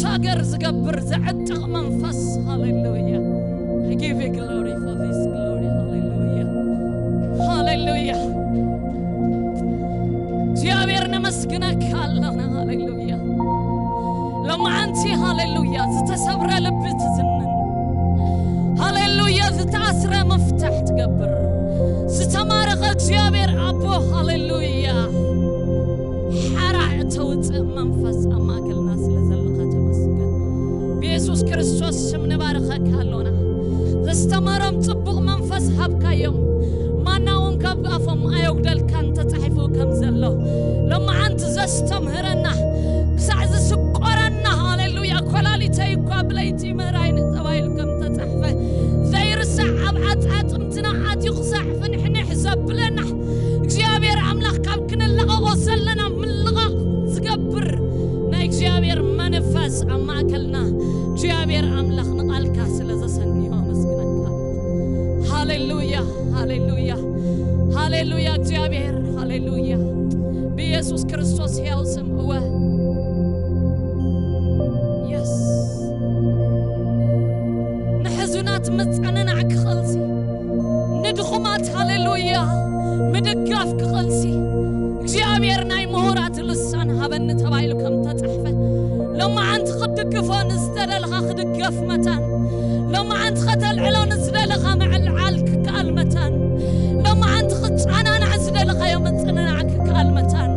ሃገር ዝገብር ዘዕጥቕ መንፈስ። ሃሌሉያ። I give you glory for this glory. ሃሌሉያ። ሃሌሉያ። እግዚኣብሔር ነመስግነካ ኣለና። ሃሌሉያ። ሎማዓንቲ ሃሌሉያ ዝተሰብረ ልቢ ትዝንን። ሃሌሉያ ዝተኣስረ መፍታሕ ትገብር። ዝተማረኸ እግዚኣብሔር ኣቦ ሃሌሉያ ሓራ እተውፅእ መንፈስ ኣብ ማእከልና ስለ ዘለኻ ተመስገን። ብየሱስ ክርስቶስ ስም ንባርኸካ ኣሎና። ዘስተማሮም ጽቡቕ መንፈስ ሃብካዮም። ማና እውን ካብ ኣፎም ኣየጉደልካን ተጻሒፉ ከም ዘሎ። ሎማዓንቲ ዘስተምህረና፣ ክሳዕ ዝስቆረና፣ ሃሌሉያ፣ ኮላሊተይ እኳ ብለይቲ ምህራይኒ ተባሂሉ ከም ተጻሕፈ፣ ዘይርሳዕ ኣብ ዓጻጽምትና ኣትዩ ክሳዕ ፍንሕንሕ ዘብለና፣ እግዚኣብሔር ኣምላኽ ካብ ክንለቐቖ ዘለና ምልቓቕ ዝገብር ናይ እግዚኣብሔር መንፈስ ኣብ ማእከልና እግዚኣብሔር ኣምላኽ ንቓልካ ስለ ዘሰንዮ ኣመስግነካ። ሃሌሉያ፣ ሃሌሉያ፣ ሃሌሉያ እግዚኣብሔር፣ ሃሌሉያ። ብኢየሱስ ክርስቶስ ሕያው ስም እወ። የስ። ንሕዙናት ምጽንናዕ ክኸልሲ፣ ንድኹማት ሃሌሉያ ምድጋፍ ክኸልሲ፣ እግዚኣብሔር ናይ ምሁራት ልሳን ሃበኒ ተባሂሉ ከም ተጻሕፈ፣ ሎማዓንቲ ክትድግፎ ንዝተደለኻ ክድገፍ መታን፣ ሎማዓንቲ ከተልዕሎ ንዝደለኻ ምዕልዓል ክከኣል መታን፣ ሎማዓንቲ ክጸናናዕ ዝደለኻዮ ምጽንናዕ ክከኣል መታን፣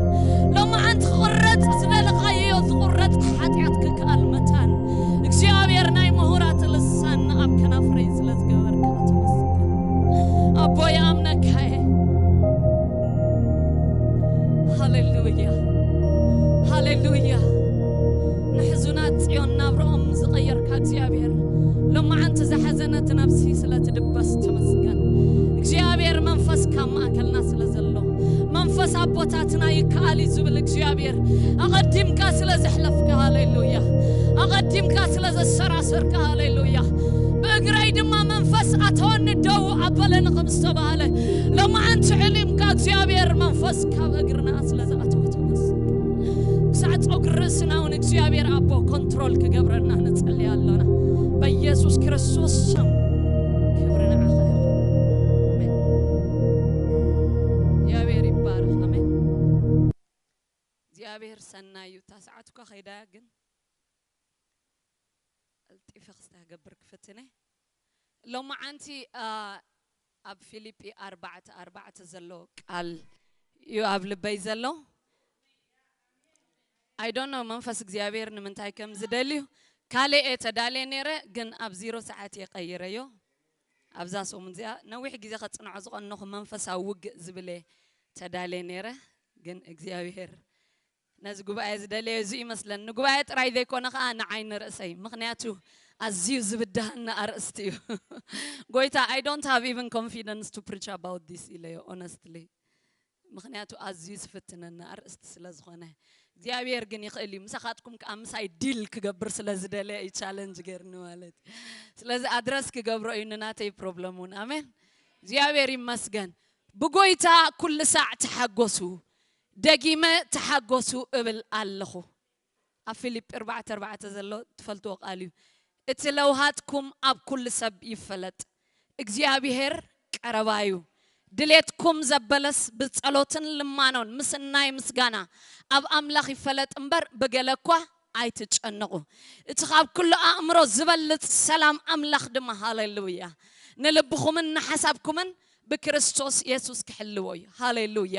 ሎማዓንቲ ክቕረጽ ዝደለኻዮ ዝቑረጽ ሓጢኣት ክከኣል መታን፣ እግዚኣብሔር ናይ ምሁራት ልሳን ኣብ ከናፍረይ ስለ ዝገበርካ ተመስገን። ኣቦ ይኣምነካ እየ። ሃሌሉያ፣ ሃሌሉያ። ንሕዙናት ጽዮን ናብርኦም ዝቐየርካ እግዚኣብሔር፣ ሎማዓንቲ ዝሓዘነት ነብሲ ስለ ትድበስ ተመስገን። እግዚኣብሔር መንፈስካ ኣብ ማእከልና ስለ ዘሎ፣ መንፈስ ኣቦታትና ይከኣል እዩ ዝብል እግዚኣብሔር፣ ኣቐዲምካ ስለ ዘሕለፍካ፣ ሃሌሉያ። ኣቐዲምካ ስለ ዘሰራሰርካ፣ ሃሌሉያ። ብእግረይ ድማ መንፈስ ኣተወኒ ደው ኣበለኒ ከም ዝተባህለ፣ ሎማዓንቲ ዕሊምካ እግዚኣብሔር መንፈስ ካብ እግርና ስለ ዝኣተወ ተመስገን። ክሳዕ ጸጉሪ ርእስና እውን እግዚኣብሔር ኣቦ ኮንትሮል ክገብረና ንጸሊ ኣሎና። በኢየሱስ ክርስቶስ ስም ክብሪ ንዓኻ ይኹን። ኣሜን። እግዚኣብሔር ይባረኽ። ኣሜን። እግዚኣብሔር ሰናይ እዩ። እታ ሰዓት እኳ ከይዳ እያ፣ ግን ቀልጢፈ ክስታይ ክገብር ክፍትን እየ። ሎማዓንቲ፣ አ፣ ኣብ ፊልጲ ኣርባዕተ ኣርባዕተ ዘሎ ቃል እዩ ኣብ ልበይ ዘሎ። I don't know መንፈስ እግዚኣብሔር ንምንታይ ከም ዝደልዩ። ካልእ እየ ተዳልየ ነይረ፣ ግን ኣብ ዜሮ ሰዓት እየ ቀይረዮ። ኣብዛ ሰሙን እዚኣ ነዊሕ ግዜ ከጽንዖ ዝቐነኹ መንፈሳዊ ውግእ ዝብል እየ ተዳልየ ነይረ፣ ግን እግዚኣብሔር ነዚ ጉባኤ ዝደለየ እዚ ይመስለን። ንጉባኤ ጥራይ ዘይኮነ ኸኣ ንዓይ ንርእሰይ። ምኽንያቱ ኣዝዩ ዝብድሃኒ ኣርእስቲ እዩ። ጎይታ፣ I don't have even confidence to preach about this ኢለዮ፣ honestly። ምኽንያቱ ኣዝዩ ዝፍትነኒ ኣርእስቲ ስለ ዝኾነ። እግዚኣብሔር ግን ይኽእል እዩ። ምሳኻትኩም ከኣ ምሳይ ዲል ክገብር ስለ ዝደለየ እዩ ቻለንጅ ገይርኒ ማለት እዩ። ስለዚ ኣድረስ ክገብሮ እዩ ንናተይ ፕሮብለም እውን። ኣሜን። እግዚኣብሔር ይመስገን። ብጎይታ ኩሉ ሳዕ ተሓጎሱ። ደጊመ ተሓጎሱ እብል ኣለኹ። ኣብ ፊልጲ ኣርባዕተ ኣርባዕተ ዘሎ ትፈልጥዎ ቃል እዩ። እቲ ለውሃትኩም ኣብ ኩሉ ሰብ ይፈለጥ፣ እግዚኣብሔር ቀረባ እዩ። ድሌትኩም ዘበለስ ብጸሎትን ልማኖን ምስ ናይ ምስጋና ኣብ ኣምላኽ ይፈለጥ እምበር ብገለ እኳ ኣይትጨነቑ። እቲ ካብ ኩሉ ኣእምሮ ዝበልጽ ሰላም ኣምላኽ ድማ፣ ሃሌሉያ፣ ንልብኹምን ንሓሳብኩምን ብክርስቶስ የሱስ ክሕልዎ እዩ። ሃሌሉያ።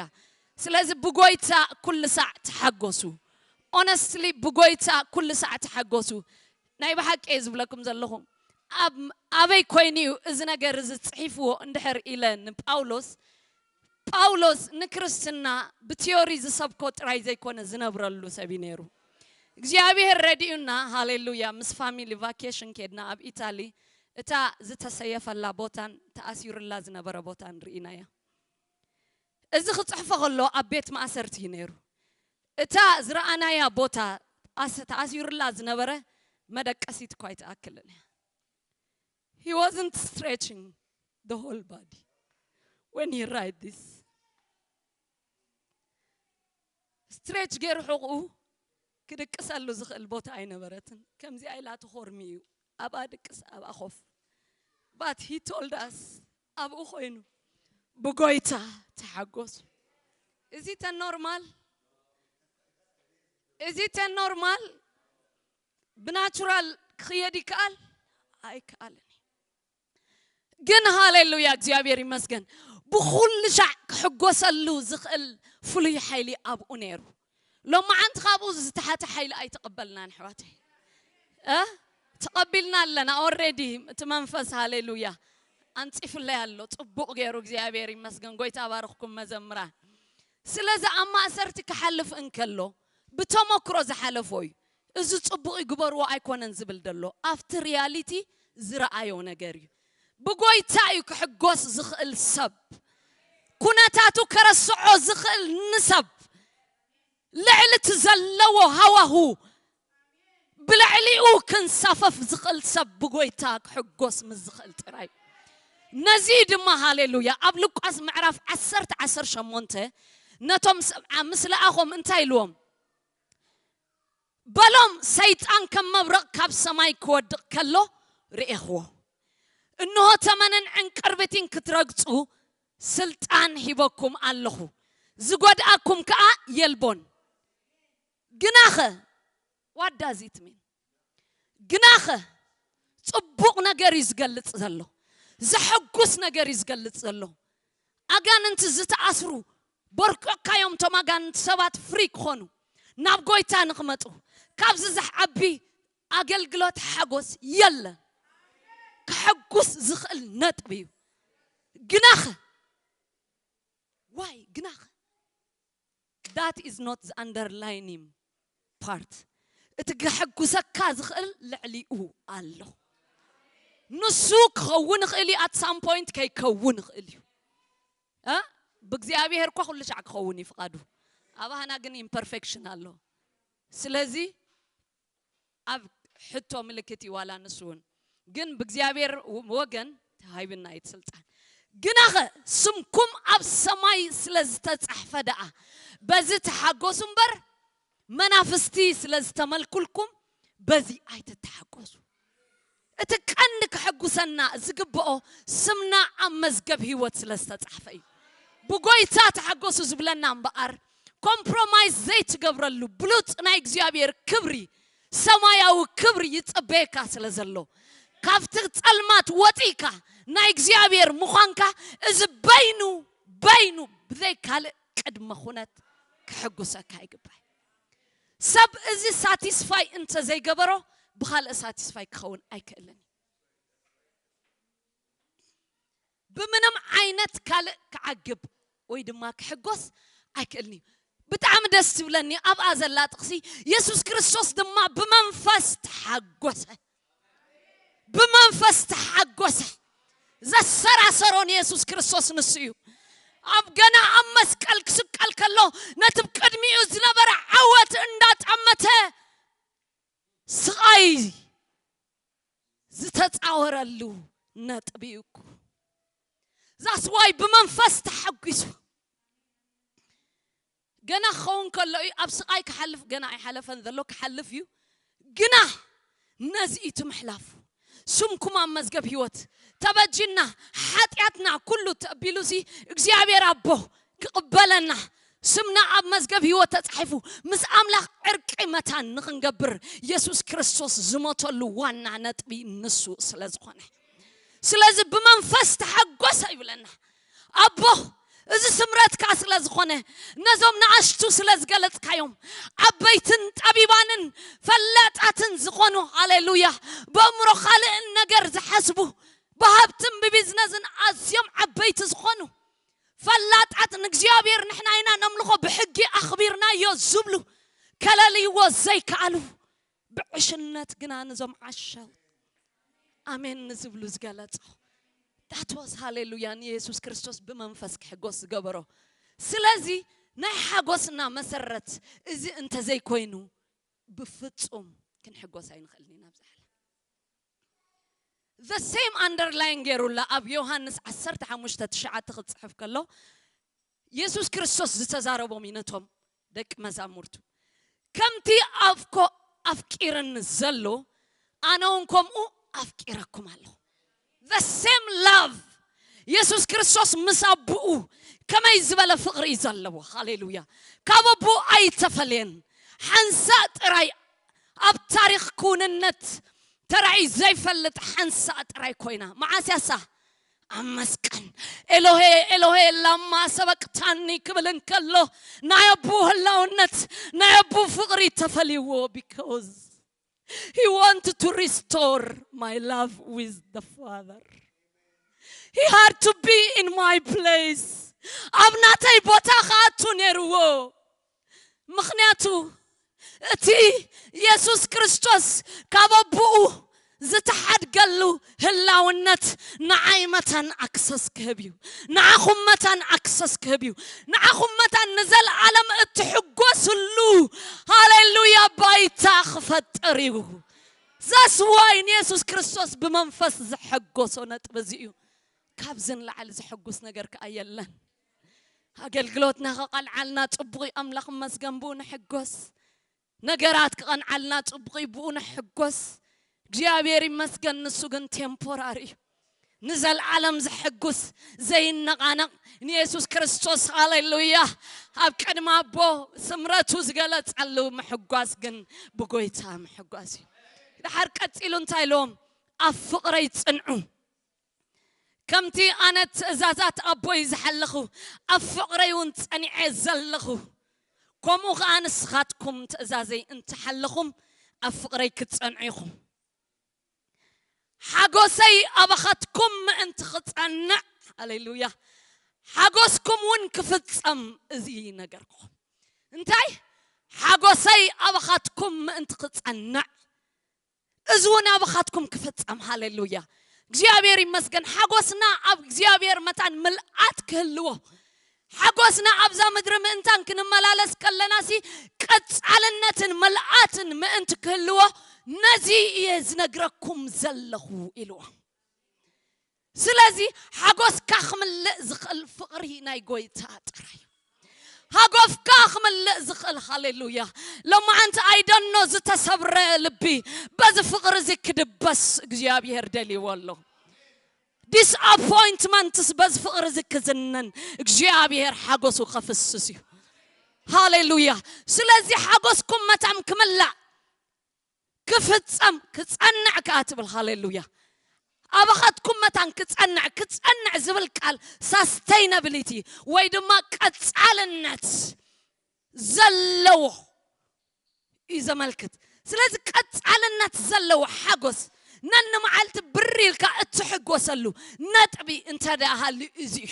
ስለዚ ብጎይታ ኩሉ ሳዕ ተሓጎሱ። ኦነስትሊ ብጎይታ ኩሉ ሳዕ ተሓጎሱ። ናይ ብሓቂ እየ ዝብለኩም ዘለኹ። ኣብ ኣበይ ኮይኑ እዩ እዚ ነገር እዚ ጽሒፍዎ እንድሕር ኢለ ንጳውሎስ፣ ጳውሎስ ንክርስትና ብቲዮሪ ዝሰብኮ ጥራይ ዘይኮነ ዝነብረሉ ሰብ እዩ ነይሩ። እግዚኣብሔር ረዲኡና፣ ሃሌሉያ፣ ምስ ፋሚሊ ቫኬሽን ኬድና ኣብ ኢታሊ፣ እታ ዝተሰየፈላ ቦታን ተኣሲሩላ ዝነበረ ቦታን ርኢናያ። እዚ ክጽሕፎ ከሎ ኣብ ቤት ማእሰርቲ እዩ ነይሩ። እታ ዝረኣናያ ቦታ ኣስ-፣ ተኣሲሩላ ዝነበረ መደቀሲት እኳ ኣይትኣክልን እያ። He wasn't stretching the whole body when he write this. ስትሬች ገይሩ ሕቑኡ ክድቅሰሉ ዝኽእል ቦታ ኣይነበረትን። ከምዚኣ ኢላ ትኾርሚ እዩ። ኣብኣ ድቅስ፣ ኣብኣ ኮፍ። But he told us፣ ኣብኡ ኮይኑ ብጎይታ ተሓጎሱ። እዚ ተኖርማል፣ እዚ ተኖርማል ብናቹራል ክኽየድ ይከኣል ኣይከኣልን። ግን ሃሌሉያ፣ እግዚኣብሔር ይመስገን፣ ብኹሉ ሻዕ ክሕጎሰሉ ዝኽእል ፍሉይ ሓይሊ ኣብኡ ነይሩ። ሎማዓንቲ ካብኡ ዝተሓተ ሓይሊ ኣይተቐበልናን ኣሕዋተይ። እ ተቐቢልና ኣለና ኦሬዲ። እቲ መንፈስ ሃሌሉያ ኣንጺፍለይ ኣሎ። ጽቡቕ ገይሩ እግዚኣብሔር ይመስገን። ጎይታ ባርኽኩም መዘምራን። ስለዚ ኣብ ማእሰርቲ ክሓልፍ እንከሎ ብተመክሮ ዝሓለፎ እዩ። እዚ ጽቡቕ ይግበርዎ ኣይኮነን ዝብል ደሎ ኣብቲ ሪያሊቲ ዝረኣዮ ነገር እዩ። ብጎይታ እዩ ክሕጎስ ዝኽእል ሰብ፣ ኩነታቱ ከረስዖ ዝኽእል ንሰብ ልዕሊ እቲ ዘለዎ ሃዋሁ ብልዕሊኡ ክንሳፈፍ ዝኽእል ሰብ ብጎይታ ክሕጎስ ምስ ዝኽእል ጥራይ። ነዚ ድማ ሃሌሉያ ኣብ ሉቃስ ምዕራፍ ዓሰርተ ዓሰርተ ሸሞንተ ነቶም ሰብዓ ምስ ለኣኾም እንታይ ኢልዎም? በሎም፣ ሰይጣን ከም መብረቕ ካብ ሰማይ ክወድቕ ከሎ ርኤኽዎ። እንሆ ተመንን ዕንቅርቢትን ክትረግጹ ስልጣን ሂበኩም ኣለኹ፣ ዝጎድኣኩም ከኣ የልቦን። ግናኸ፣ what does it mean? ግናኸ ጽቡቕ ነገር እዩ ዝገልጽ ዘሎ፣ ዘሐጉስ ነገር እዩ ዝገልጽ ዘሎ። ኣጋንንቲ ዝተኣስሩ በርቆካዮም፣ እቶም ኣጋንንቲ ሰባት ፍሪ ክኾኑ ናብ ጎይታ ንክመጡ። ካብዚ ዝዓቢ ኣገልግሎት ሓጎስ የለን። ክሐጉስ ዝኽእል ነጥቢ እዩ። ግናኸ ዋይ ግናኸ that is not the underlining part። እቲ ክሕጉሰካ ዝኽእል ልዕሊኡ ኣሎ። ንሱ ክኸውን ይኽእል እዩ፣ at some point ከይከውን ይኽእል እዩ። እ ብእግዚኣብሔር እኳ ኩሉ ሻዕ ክኸውን እዩ ፍቓዱ። ኣባህና ግን ኢምፐርፌክሽን ኣሎ። ስለዚ ኣብ ሕቶ ምልክት እዩ ዋላ ንሱ እውን። ግን ብእግዚኣብሔር ወገን ተሃይብና እዩ እቲ ስልጣን። ግናኸ ስምኩም ኣብ ሰማይ ስለ ዝተጻሕፈ ደኣ በዚ ተሓጎሱ እምበር መናፍስቲ ስለ ዝተመልኩልኩም በዚ ኣይትተሓጎሱ። እቲ ቀንዲ ክሕጉሰና ዝግብኦ ስምና ኣብ መዝገብ ህይወት ስለ ዝተጻሕፈ እዩ። ብጎይታ ተሓጎሱ ዝብለና እምበኣር ኮምፕሮማይዝ ዘይትገብረሉ ብሉጽ ናይ እግዚኣብሔር ክብሪ፣ ሰማያዊ ክብሪ ይጸበየካ ስለ ዘሎ፣ ካብቲ ጸልማት ወጺእካ ናይ እግዚኣብሔር ምዃንካ እዚ በይኑ በይኑ ብዘይ ካልእ ቅድመ ኩነት ክሕጉሰካ ይግባእ። ሰብ እዚ ሳቲስፋይ እንተ ዘይገበሮ ብኻልእ ሳቲስፋይ ክኸውን ኣይክእልን እዩ። ብምንም ዓይነት ካልእ ክዓግብ ወይ ድማ ክሕጎስ ኣይክእልን እዩ። ብጣዕሚ ደስ ትብለኒ ኣብኣ ዘላ ጥቕሲ፣ የሱስ ክርስቶስ ድማ ብመንፈስ ተሓጎሰ። ብመንፈስ ተሓጎሰ። ዘሰራሰሮ ንየሱስ ክርስቶስ ንሱ እዩ። ኣብ ገና ኣብ መስቀል ክስቀል ከሎ ነቲ ብቅድሚኡ ዝነበረ ዓወት እንዳጠመተ ስቓይ ዝተጻወረሉ ነጥቢ እዩ እኮ። ዛስዋይ ብመንፈስ ተሓጒሱ ገና ክኸውን ከሎ እዩ። ኣብ ስቓይ ክሓልፍ ገና ኣይሓለፈን ዘሎ፣ ክሓልፍ እዩ። ግና ነዚ እዩ እቲ ምሕላፉ። ስምኩም ኣብ መዝገብ ህይወት ተበጂና፣ ሓጢኣትና ኩሉ ተቢሉሲ እግዚኣብሔር ኣቦ ክቕበለና፣ ስምና ኣብ መዝገብ ህይወት ተጻሒፉ ምስ ኣምላኽ ዕርቂ መታን ንኽንገብር የሱስ ክርስቶስ ዝሞተሉ ዋና ነጥቢ ንሱ ስለ ዝኾነ፣ ስለዚ ብመንፈስ ተሓጎሰ ይብለና። ኣቦ፣ እዚ ስምረትካ ስለ ዝኾነ፣ ነዞም ንኣሽቱ ስለ ዝገለጽካዮም፣ ዓበይትን ጠቢባንን ፈላጣትን ዝኾኑ፣ ሃሌሉያ፣ በእምሮ ካልእን ነገር ዝሓስቡ፣ ብሃብትን ብቢዝነስን ኣዝዮም ዓበይቲ ዝኾኑ ፈላጣት፣ ንእግዚኣብሔር ንሕና ኢና ነምልኾ፣ ብሕጊ ኣኽቢርናዮ ዝብሉ፣ ከለልይዎ ዘይከኣሉ፣ ብዕሽነት ግና ነዞም ዓሻው ኣሜን ንዝብሉ ዝገለጾ። ዳትወስ ሃሌሉያ፣ ንየሱስ ክርስቶስ ብመንፈስ ክሕጎስ ዝገበሮ። ስለዚ ናይ ሓጎስና መሰረት እዚ እንተዘይኮይኑ ብፍጹም ክንሕጎስ ኣይንኽእልን ኢና። ኣብዚ ዓለም the same underline ገይሩላ ኣብ ዮሃንስ ዓሰርተ ሓሙሽተ ትሽዓተ ክጽሕፍ ከሎ፣ የሱስ ክርስቶስ ዝተዛረቦም እዩ ነቶም ደቂ መዛሙርቱ። ከምቲ ኣፍኮ ኣፍቂርኒ ዘሎ ኣነ እውን ከምኡ ኣፍቂረኩም ኣለኹ። The same love። የሱስ ክርስቶስ ምስ ኣቦኡ ከመይ ዝበለ ፍቕሪ እዩ ዘለዎ። ሃሌሉያ። ካብ ኣቦኡ ኣይተፈለየን። ሓንሳእ ጥራይ ኣብ ታሪኽ ክውንነት ተራእዩ ዘይፈልጥ ሓንሳእ ጥራይ ኮይና። መዓስ ያሳ ኣብ መስቀል ኤሎሄ ኤሎሄ ላማ ሰበቅታኒ ክብል እንከሎ ናይ ኣቦኡ ህላውነት ናይ ኣቦኡ ፍቕሪ ተፈልይዎ። Because he wanted to restore my love with the father. He had to be in my place. ኣብ ናተይ ቦታ ክኣቱ ነይርዎ። ምኽንያቱ እቲ የሱስ ክርስቶስ ካብ ኣቦኡ ዝተሓድገሉ ህላውነት ንዓይ መታን ኣክሰስ ክህብ እዩ። ንዓኹም መታን ኣክሰስ ክህብ እዩ። ንዓኹም መታን ንዘለዓለም እትሕጎስሉ ሃሌሉያ ባይታ ክፈጥር እዩ። That's why ንየሱስ ክርስቶስ ብመንፈስ ዘሐጎሶ ነጥቢ እዚ እዩ። ካብዚ ንላዕሊ ዘሐጉስ ነገር ከኣ የለን። ኣገልግሎትና ከቐልዓልና ጽቡቕ እዩ። ኣምላኽ ይመስገን ብኡ ንሕጎስ። ነገራት ክቐንዓልና ጽቡቕ እዩ ብኡ ንሕጎስ። እግዚኣብሔር ይመስገን ንሱ ግን ቴምፖራሪ እዩ። ንዘለዓለም ዘሐጉስ ዘይነቓነቕ ንየሱስ ክርስቶስ ሃሌሉያ ኣብ ቅድሚ ኣቦ ስምረቱ ዝገለጸሉ ምሕጓስ ግን ብጎይታ ምሕጓስ እዩ። ድሓር ቀጺሉ እንታይ ኢልዎም? ኣብ ፍቕረይ ጽንዑ። ከምቲ ኣነ ትእዛዛት ኣቦይ ዝሓለኹ ኣብ ፍቕረይ እውን ጸኒዐ ዘለኹ ከምኡ ኸዓ ንስኻትኩም ትእዛዘይ እንተሓለኹም ኣብ ፍቕረይ ክትጸንዑ ኢኹም። ሓጎሰይ ኣባኻትኩም ምእንቲ ክጸንዕ፣ ሃሌሉያ፣ ሓጎስኩም እውን ክፍጸም እዚ ነገርኩም። እንታይ? ሓጎሰይ ኣባኻትኩም ምእንቲ ክጸንዕ እዚ እውን ኣባኻትኩም ክፍጸም። ሃሌሉያ፣ እግዚኣብሔር ይመስገን። ሓጎስና ኣብ እግዚኣብሔር መታን ምልኣት ክህልዎ፣ ሓጎስና ኣብዛ ምድሪ ምእንታን ክንመላለስ ከለናሲ ቀጻልነትን ምልኣትን ምእንቲ ክህልዎ ነዚ እየ ዝነግረኩም ዘለኹ ኢልዎ። ስለዚ ሓጎስካ ክምልእ ዝኽእል ፍቕሪ ናይ ጎይታ ጥራይ እዩ። ሓጎስካ ክምልእ ዝኽእል ሃሌሉያ። ሎማዓንቲ ኣይደኖ ዝተሰብረ ልቢ በዚ ፍቕሪ እዚ ክድበስ እግዚኣብሔር ደልይዎ ኣሎ። ዲስኣፖይንትመንትስ በዚ ፍቕሪ እዚ ክዝነን እግዚኣብሔር ሓጎሱ ከፍስስ እዩ። ሃሌሉያ። ስለዚ ሓጎስኩም መታን ክምላእ ክፍጸም ክጸንዕ ከኣ ትብል። ሃሌሉያ። ኣባኻትኩም መታን ክጸንዕ ክጸንዕ ዝብል ቃል ሳስተይናብሊቲ ወይ ድማ ቀጻልነት ዘለዎ እዩ ዘመልክት። ስለዚ ቀጻልነት ዘለዎ ሓጎስ ነንመዓልቲ ብር ኢልካ እትሕጎሰሉ ነጥቢ እንተ ደኣ ሃልዩ እዚ እዩ።